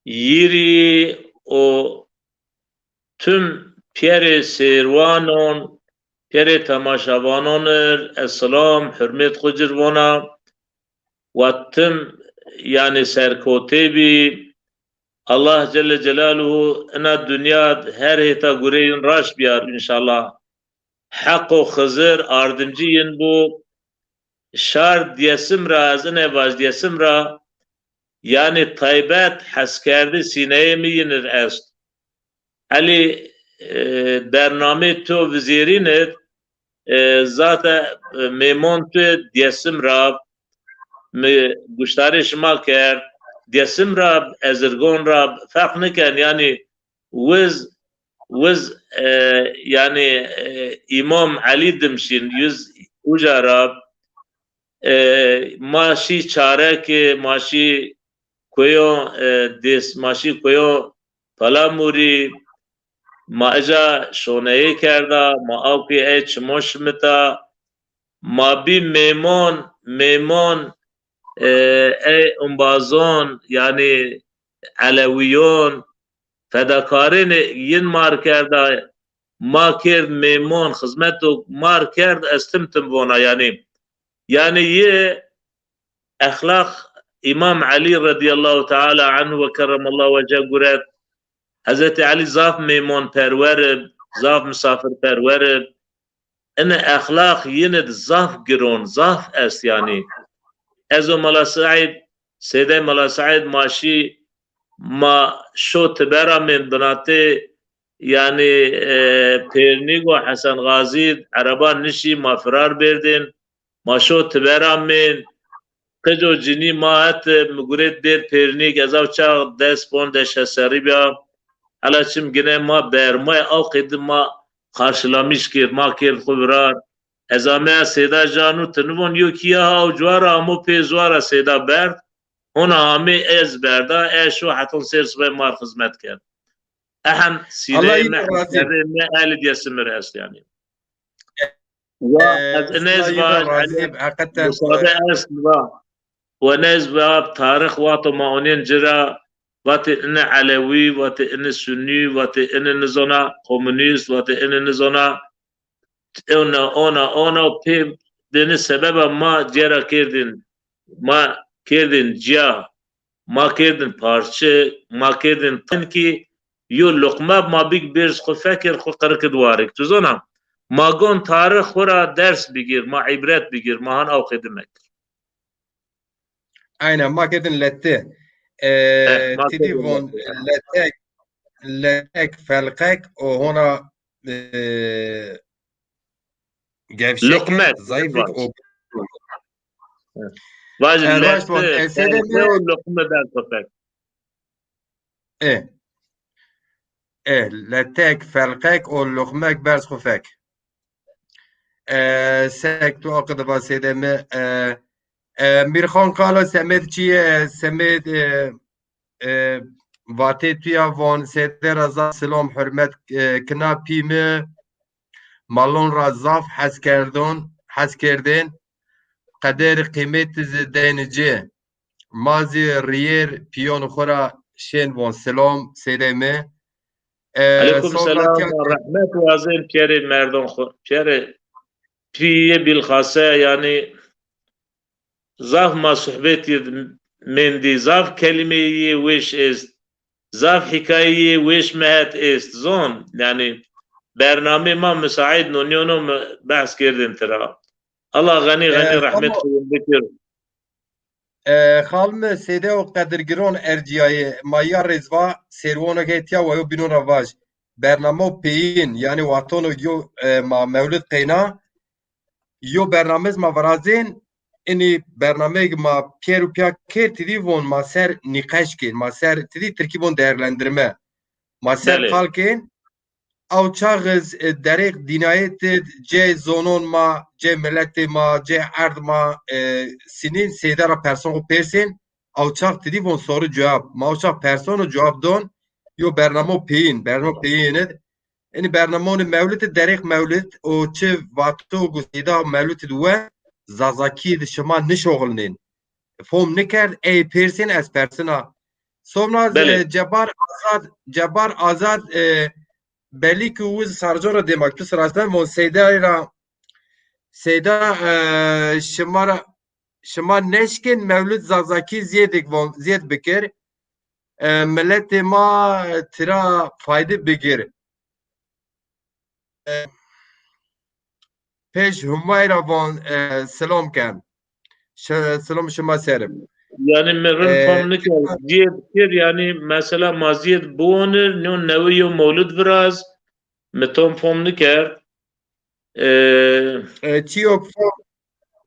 yî rî û tim pîyerê sêrwanon, pîyerê temaşevanon ir ez selam, hurmêt xwu ci rê vona. Wa tim, yanî, serkotê bî. Allah Celle Celaluhu ina dinya d her hêta gureyun raşt biyar înşallah. Heqo Xizir ardimcî yin bu. Şar Dêsim ra, ez ine vaj Dêsim ra, yanî taybet heskerdî sîneyê mi yin ir est. Elî, e, bernamê to vizêrîn id, e, zate, e, mêmon tu Dêsim ra, mi guştarê şima kerd. Dêsim ra, Ezirgon ra, ferq niken, yanî wiz wiz, e, yanî, e, Îmam Elî dim şîn, yüz uca ra, e, ma şî Çareke, ma şî koyo, e, Dês, ma şî koyo Palamurî, ma eca şoneyê kerda, ma awkê ey çimo şimita, ma bî mêmon, mêmon, e, ey umbazon, yanî elewîyon, fedakarênê yin mar kerda, ma kerd mêmon, xizmeto mar kerd, ez tim tim vona, yanî. Yanî yi exlaq Îmam Elî radîyallahu teala anhu ve kerremallahu weceh guret. Hezretî Elî zaf mêmonperwer ib, zaf misafirperwer ib. Ini exlaq yin id zaf giron, zaf est yanî. Ez û Mela Seîd, Sêdey Mela Seîd ma şî, ma şo tiber amên binatê, yanî, e, Pêrnîg û Hesen Xazî id, ereba nişî, ma firar berdên, ma şo tiber amên, qic û cinî ma het, mi gurêt bêr Pêrnîg, ez aw çax des, ponc, des, şeş serrî bîya. Hela çim gine ma bermay, aw qeyde ma qarşılamış kerd, ma kerd xwu virar. Ez ameya Sêda ca nû, ti nivon yo kî ya ha aw cuwa ra amo pê zuwa ra Sêda berd. Hona amê ez berda, ez şo heton sêr sibay mar xizmet kerd. Ehen sîreyê mi, hemkerdê mi Elî Dêsimir est yanî. Wa ez inez va, Elî, musade est va. Wa nez va tarix wexto ma onên ci ra, vatê ini Elewî, vatê ini Sunnî, vatê ini nizona komunîst, vatê ini nizona ona, ona, ona pê bini sebeba ma cêra kerdin, ma kerdin ciya, ma kerdin parçe, ma kerdin tin ki yo luqme ma bik bêrz xwu fekir, xwu qirikid warik. Tu zona, ma gon tarix xwu ra ders bigir, ma îbret bigir, ma han aw qeyde mekir. Aynen, ma kedin lette. E, eh, ma kedin von lette. Letek, letek, felqek o hona, e, gevşek, luqmek, zayıflık o. Vaj, e, lette, felqek o luqme der köpek. E. E, letek, felqek o luqmek berz xwu fek. E, sek tu aqide va sêde mi, e, e, Mîrxan Kala semed çi ye, semed, e, e, vatê tu ya von sêde ra zaf silom hurmet, e, kina pî mi, malon ra zaf hes kerdon, hes kerdên, qeder qîmet zi deyni ci. Ma zî rîyêr pîyon xwu ra şên von silom, sêdey mi. E, Eleykum selam, rehmet wazên pîyerê merdon xwu. Pîyerê pîyê bîlxase, yanî zaf ma suhbetî mendî, zaf kelîmeyê yê wêş est, zaf hîkayeyê yê wêş mi het est. Zon, yanî bernameyê ma musaîd no, nîyono mi behs kerdên tira. Allah xenî xenî rehmet xwu bikir. E, xal mi, sêde o qedirgiron ercîyayê ma ya rêz va, sêrwono ke tiya wayo bînon ra vaj. Bernamo peyîn, yanî watono yo, e, ma mewlid qeyna, yo bernamez ma virazên, inî bernameyg ma pîyer û pîya kerd tidî von ma ser nîqeş kên, ma ser tidî tirkî von değerlendirme. Ma ser qal kên, Aw çax iz, e, derêq dînayet id cê zonon ma, cê miletê ma, cê erd ma, e, sinîn sêde ra person xwu pêrsên, aw çax tidî von soru cewab. Ma aw çax person û cewab don, yo bernamo peyîn, bernamo peyîn id. Inî bernamon mewlid id, derêq mewlid û çi vato gu sêda mewlid id we, zazakî di şima nişoxilnên. Fom nikerd, ey pêrsên ez persina. Sovna, e, Cebar Azad, Cebar Azad, e, belî ki wiz sarco ra dêmak tu sirasnen von Seyda ra, Seyda, e, şima ra, şima neşkên mewlid zazakî ziyêdik von, ziyêd bikir. E, miletê ma tira fayde bigir. E, pêş Humay ra von, e, silom ken. Şe-, silom şima ser ib. Yanî mi rind, e, fom nikerd. Ziyêd kir, yanî mesela ma ziyêd biwonir, nîyo newe yo mewlid viraz, mi tom fom nikerd. E, e, çîyo fom,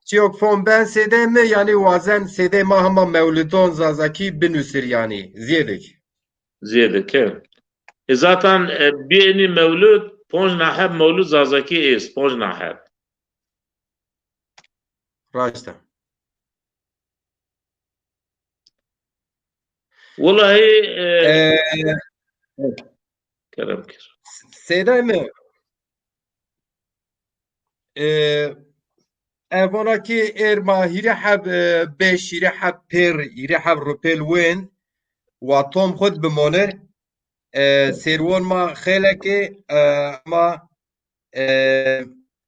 çîyo fom ben sêdey mi, yanî wazen sêdey ma hema mewlidon zazakî binusir yanî. Ziyêdik. Ziyêdik, evet. E, zaten, e, bî enî mewlud, ponc na heb mewlud Zazakî êst, ponc na heb. Raşt e. Wulahî, e, E, kerem kir. Seyda mi, e, e, vana ki êr ma hîrê heb, e, beş, hîrê heb pêr, hîrê heb rupêl wên, wa tom xud bimonir. E, sêrwon ma xêlekê, e, ama, e,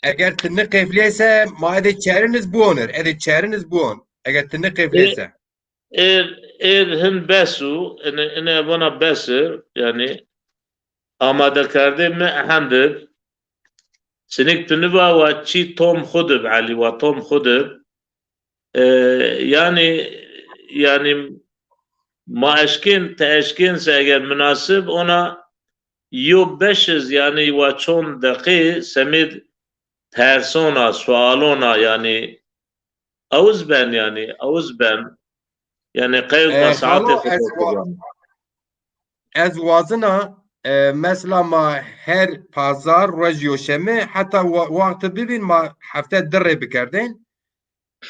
eger ti niqeflîyeyse, ma edê çerin iz buonir, edê çerin iz buon. Eger ti niqeflîyeyse. Êr, êr hin bes û, ine, ine vana bes ir, yanî, amadekerdê mi hend ib. Sinik tu niva wa çî tom xud ib, Elî, wa tom xud ib. E, yanî, yanî, ma eşkên, ti eşkên se eger minasib, ona yo beş iz, yanî, wa çond deqî semêd persona, sualona, yanî, Awiz ben yanî, awiz ben. Yanî qey ma saetê xo to kirin. Ez wazena, e, mesela ma her pazar, roj yoşeme, heta wa-, wexti bibîn ma hefte di rê bikerdên.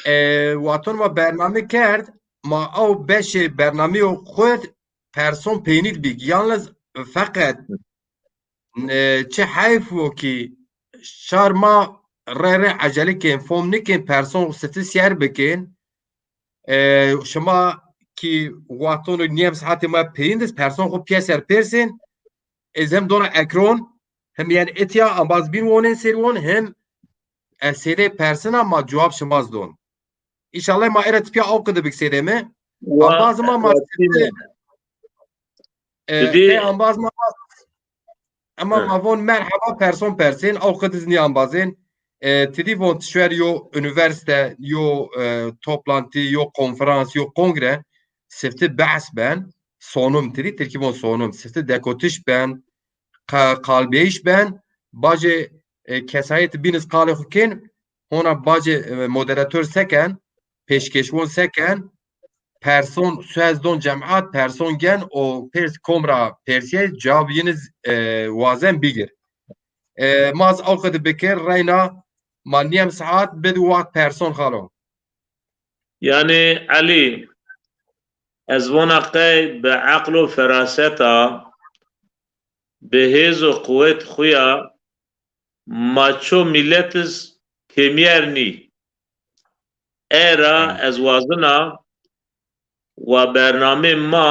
E, wexton ma bername kerd, ma ew beşê bernameyê xo person peynî di bîk. Yalniz feqet E, çi heyf o ki şar ma rê rê ecele kên, fom nikên, person sifti sîyer bikên. E, şima ki wexton nîyem saetê ma peyîn dist, person xo pîyeser pêrsên, ez hem dona ekron, hem yen itya ambaz bîn wonên sêrwon, hem ez sêdê persina ma cewab şima zî don. Înşallah ma êra tipîya aw qide bik sêdê mi. Ambaz ma ma sifti, e, qey ambaz ma, ama ma von merheba person persên, aw qid iz nî ambazên. E, ti dî von ti şuer yo unîversîte, yo, e, toplantî, yo konferans, yo kongre, sifti behs ben, sonum ti dî, tirkî von sonum, sifti dekotiş ben, qa-, qalbîyayîş ben, bacê, e, kesayet bîn iz qalê xo kên, hona bacê, e, moderator se ken, pêşkêşwon se ken, person suez don cemat, person gen û pêrs kom ra persîyay, cewab yin iz, e, wazen bigir. E, ma zî aw qede bikir, reyna ma nîyem saet bid wext person xalo. Yanî Elî, ez vona qey bi eql û feraseta, bi hêz û quwet xo ya, ma ço mîlet iz kêmîyer nî. Ey ra ez wazena wa bernamê ma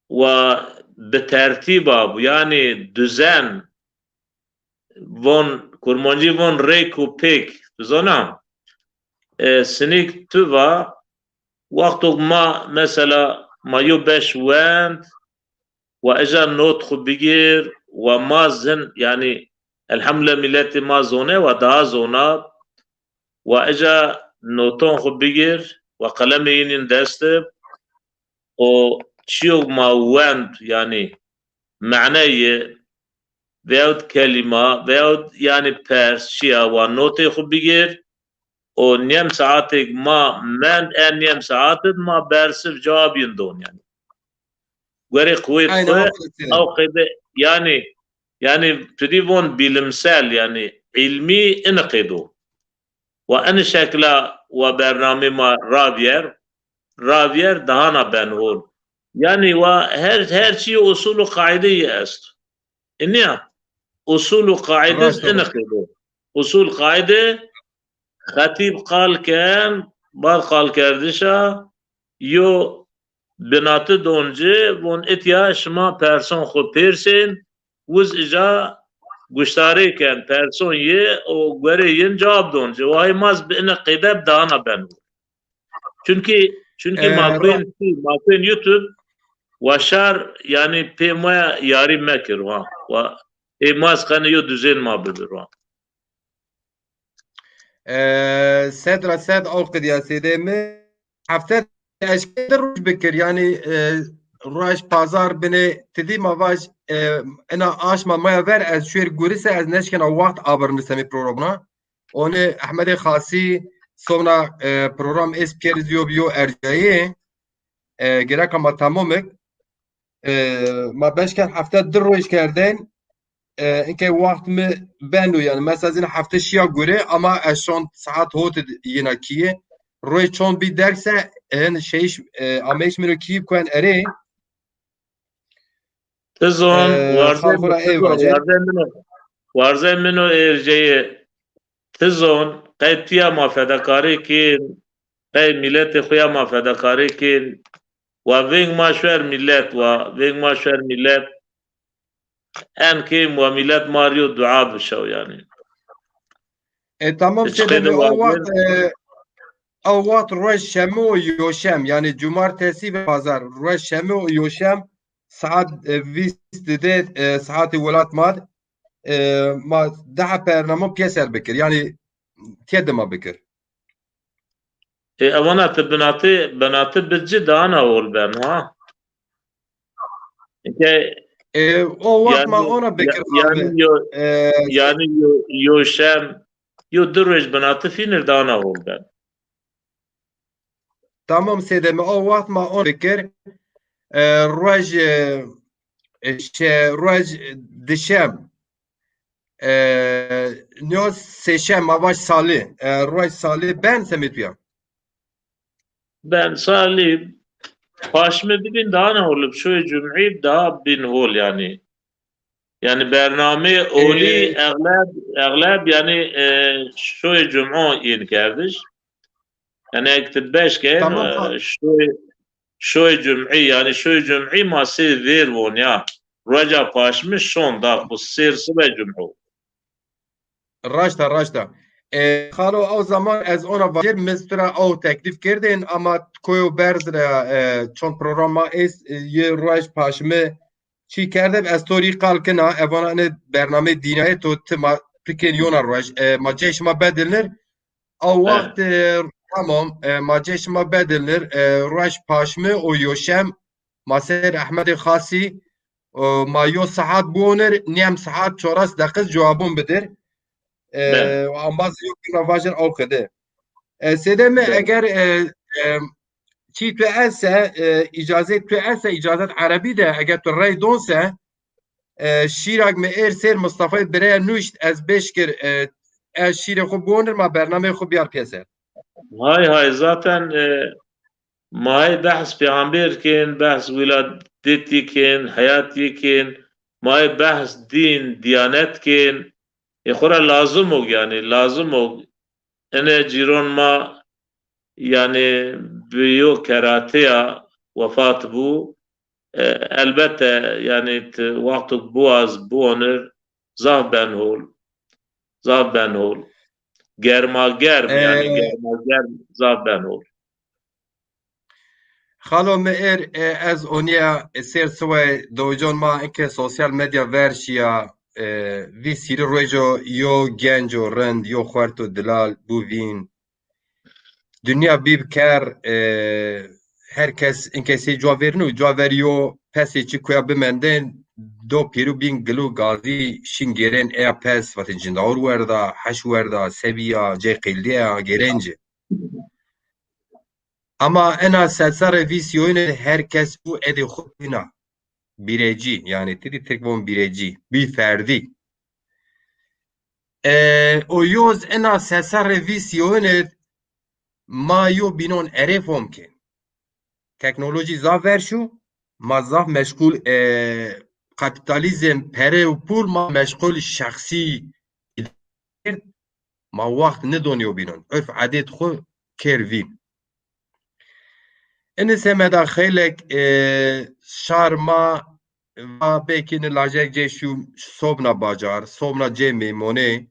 wa bi tertîba bu, yanî duzen, von, kurmancî von rêk û pêk, tu zana? E, sinik tu va, wexto ma mesela ma yo beş wend, wa eja not xu bigir, wa ma zin, yanî, elhamdülillah, mîletê ma zone, wa daha zona, wa eja noton xu bigir, wa qelemê yin yin dest ib, o çiyo ma wend, yanî, mane yi, veyahut kelîma, veyahut, yanî, pers, çiya, wa notê xu bigir, o nîyem saetêk ma mend, e nîyem saet id ma bersiv cewab yin don, yanî. Guerê quwêt xu, ew qeyde, yanî, yanî tu dî von bilimsel, yanî îlmî ini qeydo. Wa ini şekla wa bernamê ma ravyer, ravyer dahana ben hol. Yanî wa her, her çî usul û qaîde yi est. Inîya usul û qaîde ini qeydo. Usul qaîde xetîb qal ken, bad qalkerdişa yo binati don ci, von itya şima person xu pêrsên, wiz ija guştarê ken person yi û guerê yin cewab don ci. Wahî ma zî bi ini qeyde bi dahana ben. Çunkî, çunkî ma bên, ma bên YouTube wa şar, yanî pê ma yarî mekir wa. Wa ê ma zî qene yo duzên ma bibir wa. E, sed ra sed aw qidîya sêdê mi. Hefte eşkê di roj bikir, yanî, e, roj pazar binê ti dî ma vaj, e, ina aşma maya ver ez şuêr gurî se ez neşkena wext abirni semê programna. Onê Ehmedê Xasî sona, e, program ês bikerî zî yo bi yo ercayê. E, gereka ma tamam ik. E, ma beş kerd hefte di roj kerdên. E, inke waxt mi beno, yanî mesela zî hefte şiya gure ama ez şon saet hot id yena kîye. Roj çond bî derse, en şeyiş, e, ameyiş mi ro kî kuen erê. Ti zon, e, warzê min o, warzê min o, warzê min o êrceyê. Ti zon, qey tîya ma fedakarî kên, qey mîletê xo ya ma fedakarî kên. Wa veng ma şwer mîlet, wa veng ma şwer mîlet. En kêm wa mîlet ma rî yo dua bişew yanî. E, tamam, Sêdemî, o waxt, e, o waxt roj şemi û yoşem, yanî cumartesî ve pazar, roj şemi û yoşem saet, e, vîst de, e, saetê welat ma de, e, ma daha bername pêser bikir, yanî tê dima bikir. E, evana ti binatê, binatê bi ci dana hol beno, ha? Ke, e, o waxt ma ona bikir, yanî yo, e, yanî yo, yo şem, yo di roj binatê fînir dana hol beno. Tamam Sêdemî, o waxt ma ona bikir. E, roj, e, şe, roj dişem. E, nîyo sêşem ma vaj salî. E, roj salî ben semê tu ya. Ben salî paşmi bibîn dana hol, şoyê cumî daha bin hol yanî. Yanî bernameyê olî, e, egleb, egleb yanî, e, şoyê cumî yên kerdiş. Yanî ek ti beş ke, tamam, e, şoyê, şoyê cumî, yanî şoyê cumî ma sê vêr von ya. Roja paşmi şon da xo sêr sibe cumî. Raşta, raşta. E, xalo, o zaman ez ona vajir, mi tu ra o teklîf kerdên, ama koyo berz ra, e, çond programa est, e, yê roj paşmi çî kerdib, ez to rî qal kena, evana ene bername dînaye to ti ma pikên yona roj, e, ma cey şima bedilnir. O waxt, e, tamam, e, ma cey şima bedilnir, e, roj paşmi û yoşem ma ser Ehmedê Xasî, e, ma yo saet buonir, nîyem saet çoras deqiz cewabon bidir. E, ambaz yo kuna vajir o qede. E, Sêdemî, eger, e, e, çî tu ese, e, îcazet tu ese, îcazet erebî de, eger tu rey don se, e, şîrak mi êr sêr Mustafayê Bireya nuşt, ez beş kir, e, ez şîrê xo bonir, ma bernameyê xo biyar pêser. Hay hay, zaten, e, ma hey behs pêxember kên, behs wîladetî kên, heyatî kên, ma hey behs dîn, diyanet kên. E, xo ra lazim o, yanî lazim o. Ene cîron ma, yanî, bi yo kerateya wefat bû. E, elbete, yanî, ti wexto biwaz, biwonir, zaf ben hol. Zaf ben hol. Germa germ, yanî, e, germa germ, zaf ben hol. Xalo mi êr, e, ez onîya, e, sêr siway dowicon ma inke sosyal medya ver şîya, e, vîst hîrê rojo yo genco rind, yo xuerto dilal bû vîn. Dinya bîb ker, e, her kes inke sey cuwa vêrino, cuwa ver yo pesê çi kuya bimendên, do pêrû bîn gil û gazî şîn gêrên eya pes, vatê cindawir werda, heş werda, sebî ya, cey qîldî ya, gêrên ci. Ama ena sed serrê vîst yoyine her kes û edê xo bîna. Bîrecî, yanî ti dî Tirk von bîrecî, bî ferdî. E, o yoz ena sed serrê vîst yoyine ma yo bînon erê fom kên. Teknolojî zaf ver şû, ma zaf meşgul, e, kapîtalîzm, pere û pul, ma meşgul şexsî kerd, ma waxt nidon yo bînon. Urf edêt xwu kêr vîn. Ini semeda xeylek, e, şar ma va bêkî ni lajek cê şû sobna bacar, sobna cê mêmonê.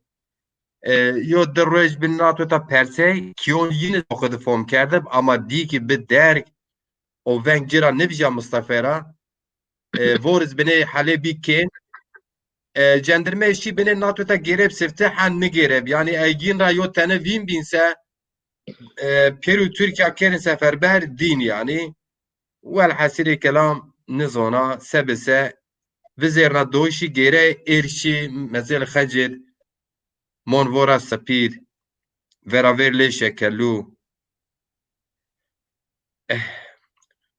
E, yo di roj bin nato ta persey, kîyon yîni oxidi fom kerdib, ama dî ki bi derg o veng ci ra nivîja Mistefe ra. E, voriz binê helê bî kên. E, cendirmeyê şî binê nato ta gêreb sifte hen nigêreb. Yanî egîn ra yo tene vîn bîn se, e, pêrû Tirkîya kerin seferber dîn yanî. Welhesîrê kelam nizona se bi se vizêrna doyşî gêre êrşî mezel xecid mon vora sipîr, veravêr lê şekelû, eh,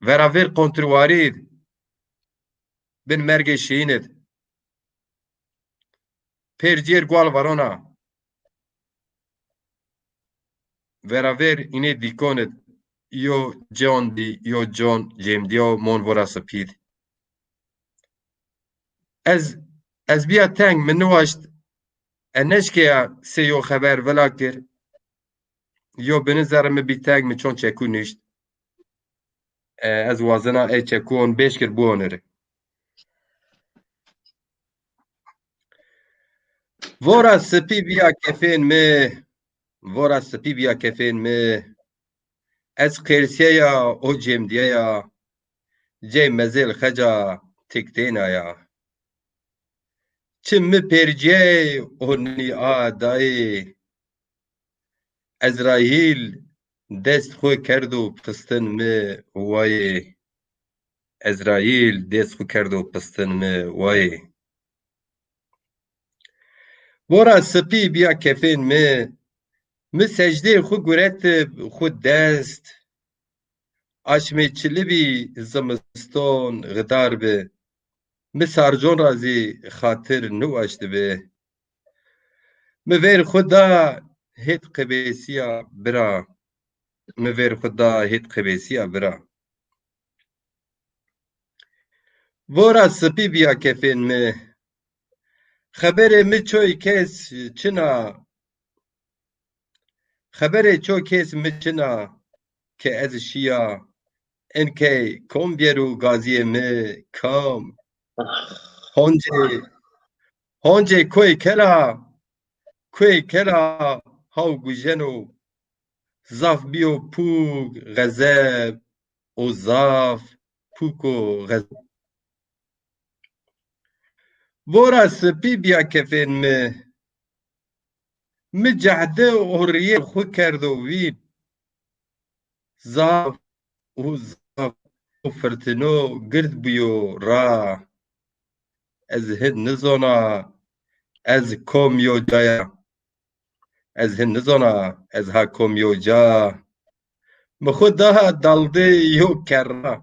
veravêr kontirwarîr, bin mergê şîîn id. Pêrcîyêr gual varona. Veravêr înê dîkon id yo con dî, yo con cêmdîyo, mon vora sipî di. Ez, ez bîya teng, mi niwaşt, e, neşkêya sey yo xeber vila kir. Yo bini zerre mi bî teng, mi çon çekû nişt. E, ez wazena ey çekûon bêşkir biwoniri. Vora sipî bîya kefên mi, vora sipî bîya kefên mi. Ez qêrsîyeya o cêmdîyeya, cey mezêl xeca tiktênaya. Çi mi pêrcîyey o ninî a dayê. Ezraîl dest xwu kerdo pistin mi wayê. Ezraîl dest xwu kerdo pistin mi wayê. Vora sipî bîya kefên mi, mi secdê xwu guretib xwu dest. Aşmê çili bî, zimiston xidar bi. Mi sarcon ra zî xatir niwaştibi. Mi vêr xwu da hêt qibêsîya bira. Mi vêr xwu da hêt qibêsîya bira. Vora sipî bîya kefên mi. Xeberê mi çoy kes çin a. Xeberê ço kes mi çin a ke ez şîya. Inkey kom bîyero gazîyê mi, kam? Honcê, honcê koy kela, koy kela haw gujeno. Zaf bîyo pûk, xezeb û zaf pûk û xezeb. Vora sipî bîya kefên mi. Mi cehde û rîyê xwu kerdo vîn. Zaf û zaf û firtino gird bîyo ra. Ez hin nizona ez kom yo ca ya. Ez hin nizona ez ha kom yo ca. Mi xwu daha daldê yo kerra.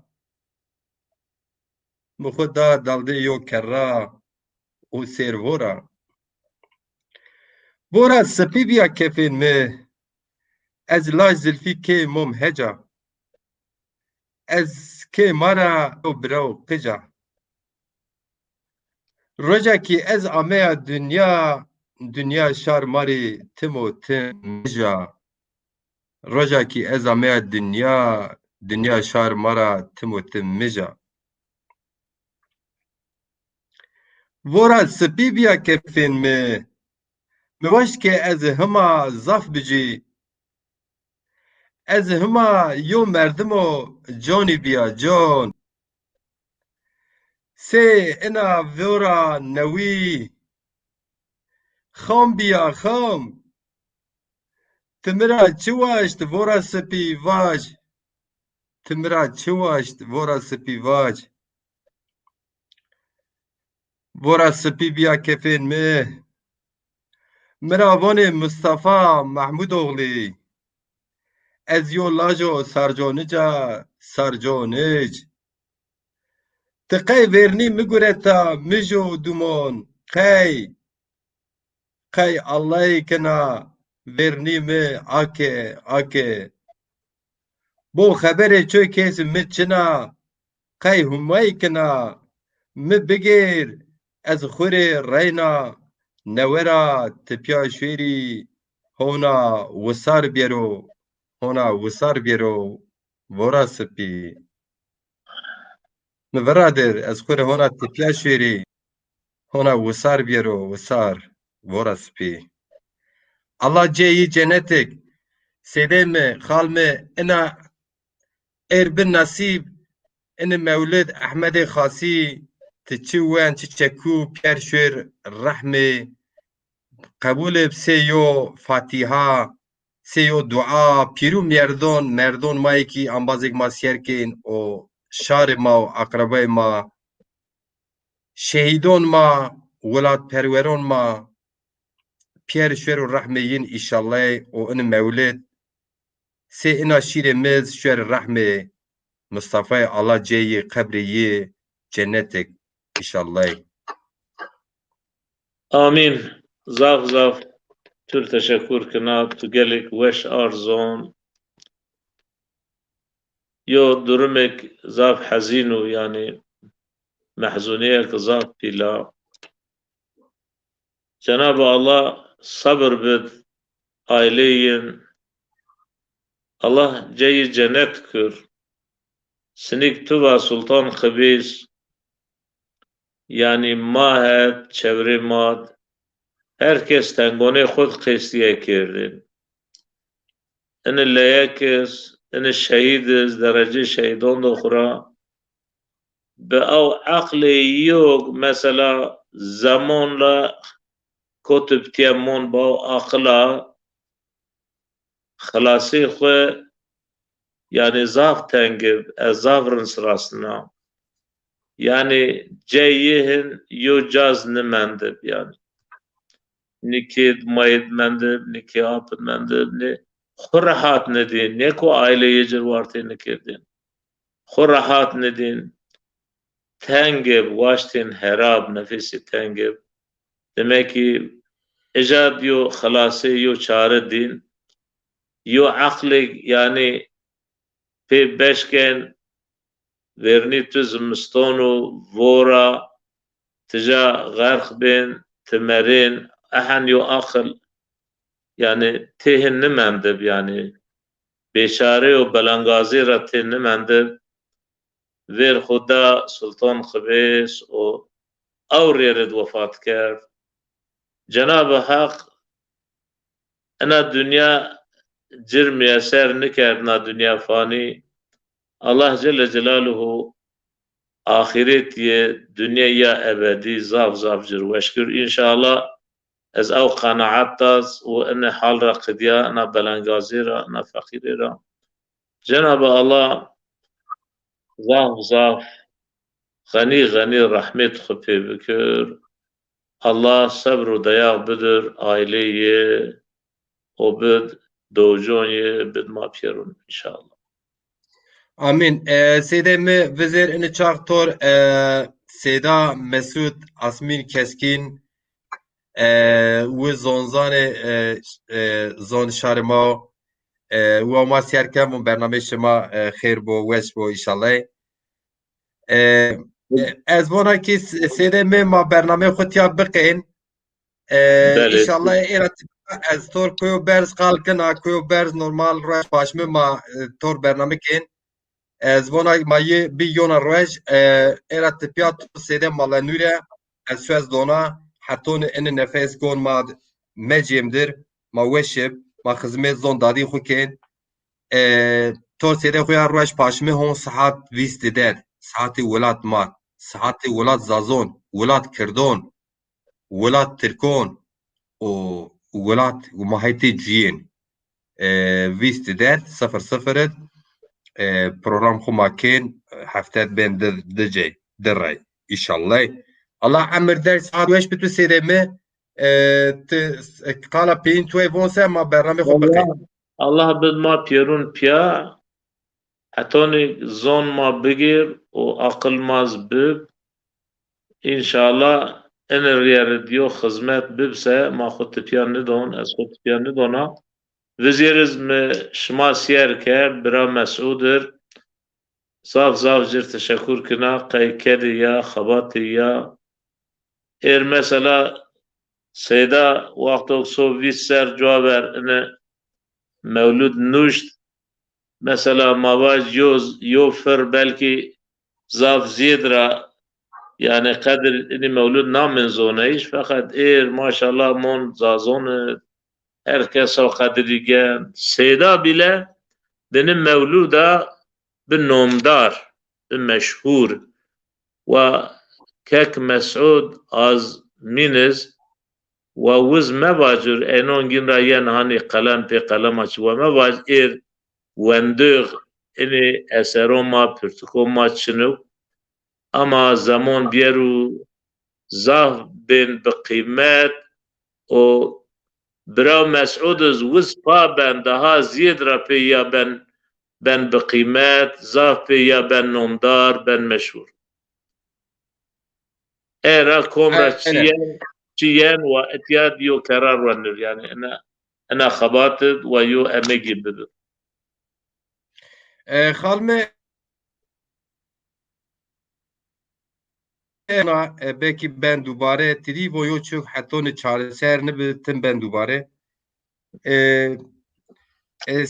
Mi xwu daha daldê yo kerra û sêr vora. Vora sipî bîya kefên mi. Ez laj zilfî kê mom heca. Ez kê ma ra yo biraw qica. Roja kî ez ameya dinya, dinya şar ma rê tim û tim mij a. Roja kî ez ameya dinya, dinya şar ma ra tim û tim mij a. Vora sipî bîya kefên mi. Mi waşt ke ez hima zaf bijî. Ez hima yo merdimo conî bîya con. Sê ina vora newî. Xam bîya xam. Ti mi ra çi waşt vora sipî vaj. Ti mi ra çi waşt vora sipî vaj. Vora sipî bîya kefên mi. Mi ra vonê Mustafa Mehmudoxlî. Ez yo lajo Sarconic a, Sarconic. Ti qey vernî mi gureta, mijo dumon, qey? Qey Allay kena, vernî mi ake, ake. Bo xeberê çoy kes mi çina, qey Humay kena, mi bigêr, ez xwu rê reyna, newe ra tipya şuêrî, hona wisar bêro, hona wisar bêro, vora sipî. Mi viradir, ez xwu rê hona tipya şuêrî, hona wisar bêro, wisar, vora sipî. Allah cê yî cenetik, sêdê mi, xal mi, ina êr bi nasîb, ini mewlid Ehmedê Xasî, ti çi wen, çi çekû, pîyer şuêr rehmê, qebûl ib sê yo Fatîha, sê yo dua, pîr û merdon, merdon ma yê kî embazêk ma sîyer kên û şarê ma û aqrebayê ma, şehîdon ma, welatperweron ma, pîyer şuêr û rehmê yin înşallay û ini mewlid, sê ina şîrê miz şuêr rehmê Mistafayê, Allah cê yî, qebrê yî cenetik. înşallah. Amîn. Zaf zaf tu rê teşekur kena, tu gelêk weş ard zon. Yo durumêk zaf hezîn o, yanî mehzunîyêk zaf pîl a. Cenab-ı Allah sabir bid aîleyî yin. Allah ceyî cenet kir. Sinîk tu va Sultan Xibîs, yanî ma het, çevrê ma d, her kes tengonê xwu d qestîye kerdên. Ini leyek iz, ini şehîd iz, derecê şehîdon do xwu ra. Bi ew eqlê yo, mesela, zemon la kotiptiye mon bi ew aqil a, xilasê xwu, yanî, zaf teng ib, ez zaf rind sirastina. Yanî, cey yi hin yo ca z nimendib, yanî. Ni kê d mayê d mendib, ni kê ap d mendib, ni xwu rehat nidîn, nêko aîleyê ci r wartê nikerdên. Xwu rehat nidîn, teng ib, waştên herab, nefesê teng ib. Demek ki, îca d yo xilasê, yo çare dîn, yo eqlêk, yanî pê beşken, vernî tu zimiston o, vora, tija xerq bên, ti merên, ehen yo aqil, yanî tê hin nimendib, yanî bêçare û belengazî ra tê nimendib. Vêr xwu da Sultan Xibês û ew rêrid wefat kerd. Cenab-ı Haq ina dinya ci r miyeser nikerd, na dinya fanî. Allah Celle Celaluhu axîretî yê, dinya ya ebedî zaf zaf ci r weş kir. Înşallah ez ew qenaet da z û ini hal ra qidîya, ina belengazî ra, ina feqîrî ra. Cenab-ı Allah zaf zaf xenî xenî rehmêt xwu pê bikir. Allah sebr û dayaq bidir aîleyê yi û bid dowcon yi, bid ma pîyerun înşallah. Amîn. E, Sêdê mi vizêr ini çax tor, e, Sêda Mesûd Asmîn Keskîn, e, wi zonzanê, e, e, zon şarê ma, e, wi ma sîyer kem û bernameyê şima, e, xêr bo, weş bo înşallah. E, e, ez vona ki s-, Sêdê mi ma bernameyê xwu tîya biqên. E, Belê. Înşallah êra ti-, ez tor kuyo berz qal kena, kuyo berz normal ruej paşmi ma, e, tor bername kên. Ez vona ma yê bî yona ruej, e, êra tipîya to Sêdê Malenûre, ez şuez dona, hetonî ini nefes gon ma d-, mecêm dir, ma weşib, ma xizmê zon dadî xwu kên. E, to Sêdê xwu ya ruej paşmê hon saet vîst ded, saetê welat ma, saetê welat Zazon, welat Kirdon, welat Tirkon û welat û ma hetê cuyên. E, vîst ded, sifir sifir id, e, program xwu ma kên, hefte d bên di, di cey, di rey, înşallah. Allah emir der saet weş bi tu Sêdê mi, e, ti, e, qala peyîn tu ey von se ma bernamê xwu biqên. Allah, Allah bid ma pîyerun pîya, hetonî zon ma bigêr û aqil ma z bib. Înşallah ini rîyer id yo xizmet bib se ma xwu tipîya nidon, ez xwu tipîya nidona. Vizêr iz mi şima sîyer kerd, bira Mesûd ir. Zaf zaf ci r teşekur kena, qey kedê ya, xebatê ya. Êr mesela Seyda wexto so vîst ser cuwa ver ini mewlud nuşt. Mesela ma vaj yo, yo fir belkî zaf zêd ra, yanî qedir ini mewlud namên zoneyîş, feqet êr maşallah mon Zazon id, her kes o qedirî gen. Seyda bîle di ini mewluda bi nomdar, bi meşhur. Wa kek Mesud Azmîn iz, wa wiz mevacir, enon gîn ra yen hanî qelem pê qelema çi, wa mevac êr wendix, ini esero ma, pirtiko ma çin o. Ama zemon bîyeru zaf bên bi qîmet û bira Mesud iz wiz pa ben, daha zêd ra pê ya ben, ben bi qîmet, zaf pê ya ben nomdar, ben meşhur. Era kom ra çi yen, çi yen wa itya di yo kerar wenir. Yanî ina, ina xebat id wa yo emegî bibir. E, xal mi, ena, e, belkî ben dubare, tirî vo yo çik hetoni çareser nibi tim ben dubare. E, e,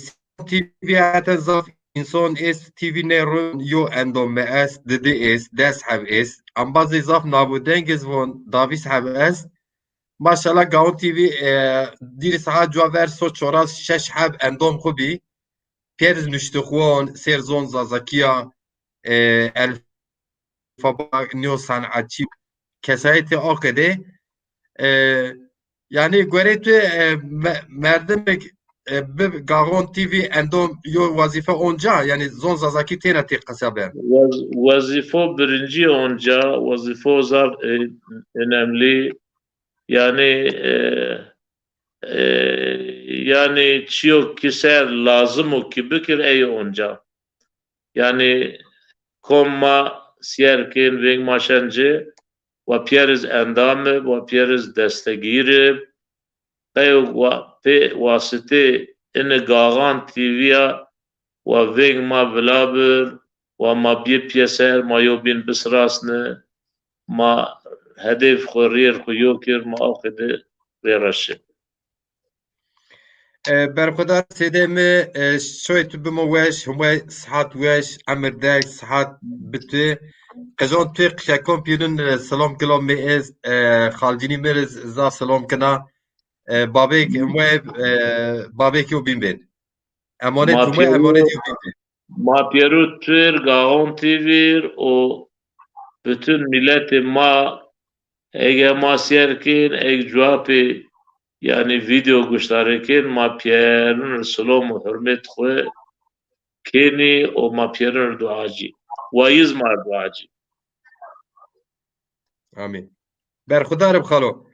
T V heta zaf însan est, T V nê ro yo endom mi est, didi est, des heb est. Embazê zaf navûdeng iz von davîs heb est. Maşallah Gawon T V, e, dîrî saha cuwa ver so çoras şeş heb endom xu bî. Pêriz nuştixwon, sêr zon Zazakîya, e, elfaba nîyo sanatçî, kesayetê o qede. E, yanî gorê tu, e, me-, merdimek, e, bi Gawon T V endom yo wezîfe onca, yanî zon Zazakî têna tê qesa ben. Wez-, wezîfo birincî onca, wezîfo zaf, e, önemli. Yanî, e, e, yanî çiyo ki ser lazim o ki bikir ey onca. Yanî kom ma sîyer kên, veng ma şen ci, wa pîyeriz endam ib, wa pîyeriz destegîr ib, qey wa pê wasitê ini Gaxan T V ya wa veng ma vila bir, wa ma bîye pîyeser, ma yobîn bisirasni, ma hedêf xwu, rêr xwu yo kir, ma o qede rê ra şi. E, berxudar sêdê mi, e, şoyê tu bimo weş, humay sihat weş, emir deg, sihat bi tu. Qejon tu qişekon pîrin, e, selam kilo mi ez, e, xalcînî mi riz za selam kina. E, babêk, humay, e, babêk yo bîn bên. Emanet humay, emanet yo bîn bên. Ma pêro tu ir, Gaxon T V ir û bütün miletê ma, ege ma sîyer kên, eg cuapê, yanî vîdeo guştarê kên, ma pîyerin ir silom û hurmet xwu kênî û ma pîyerin ir duacî. Wa yiz ma ir duacî. Amîn. Berxudar ib xalo.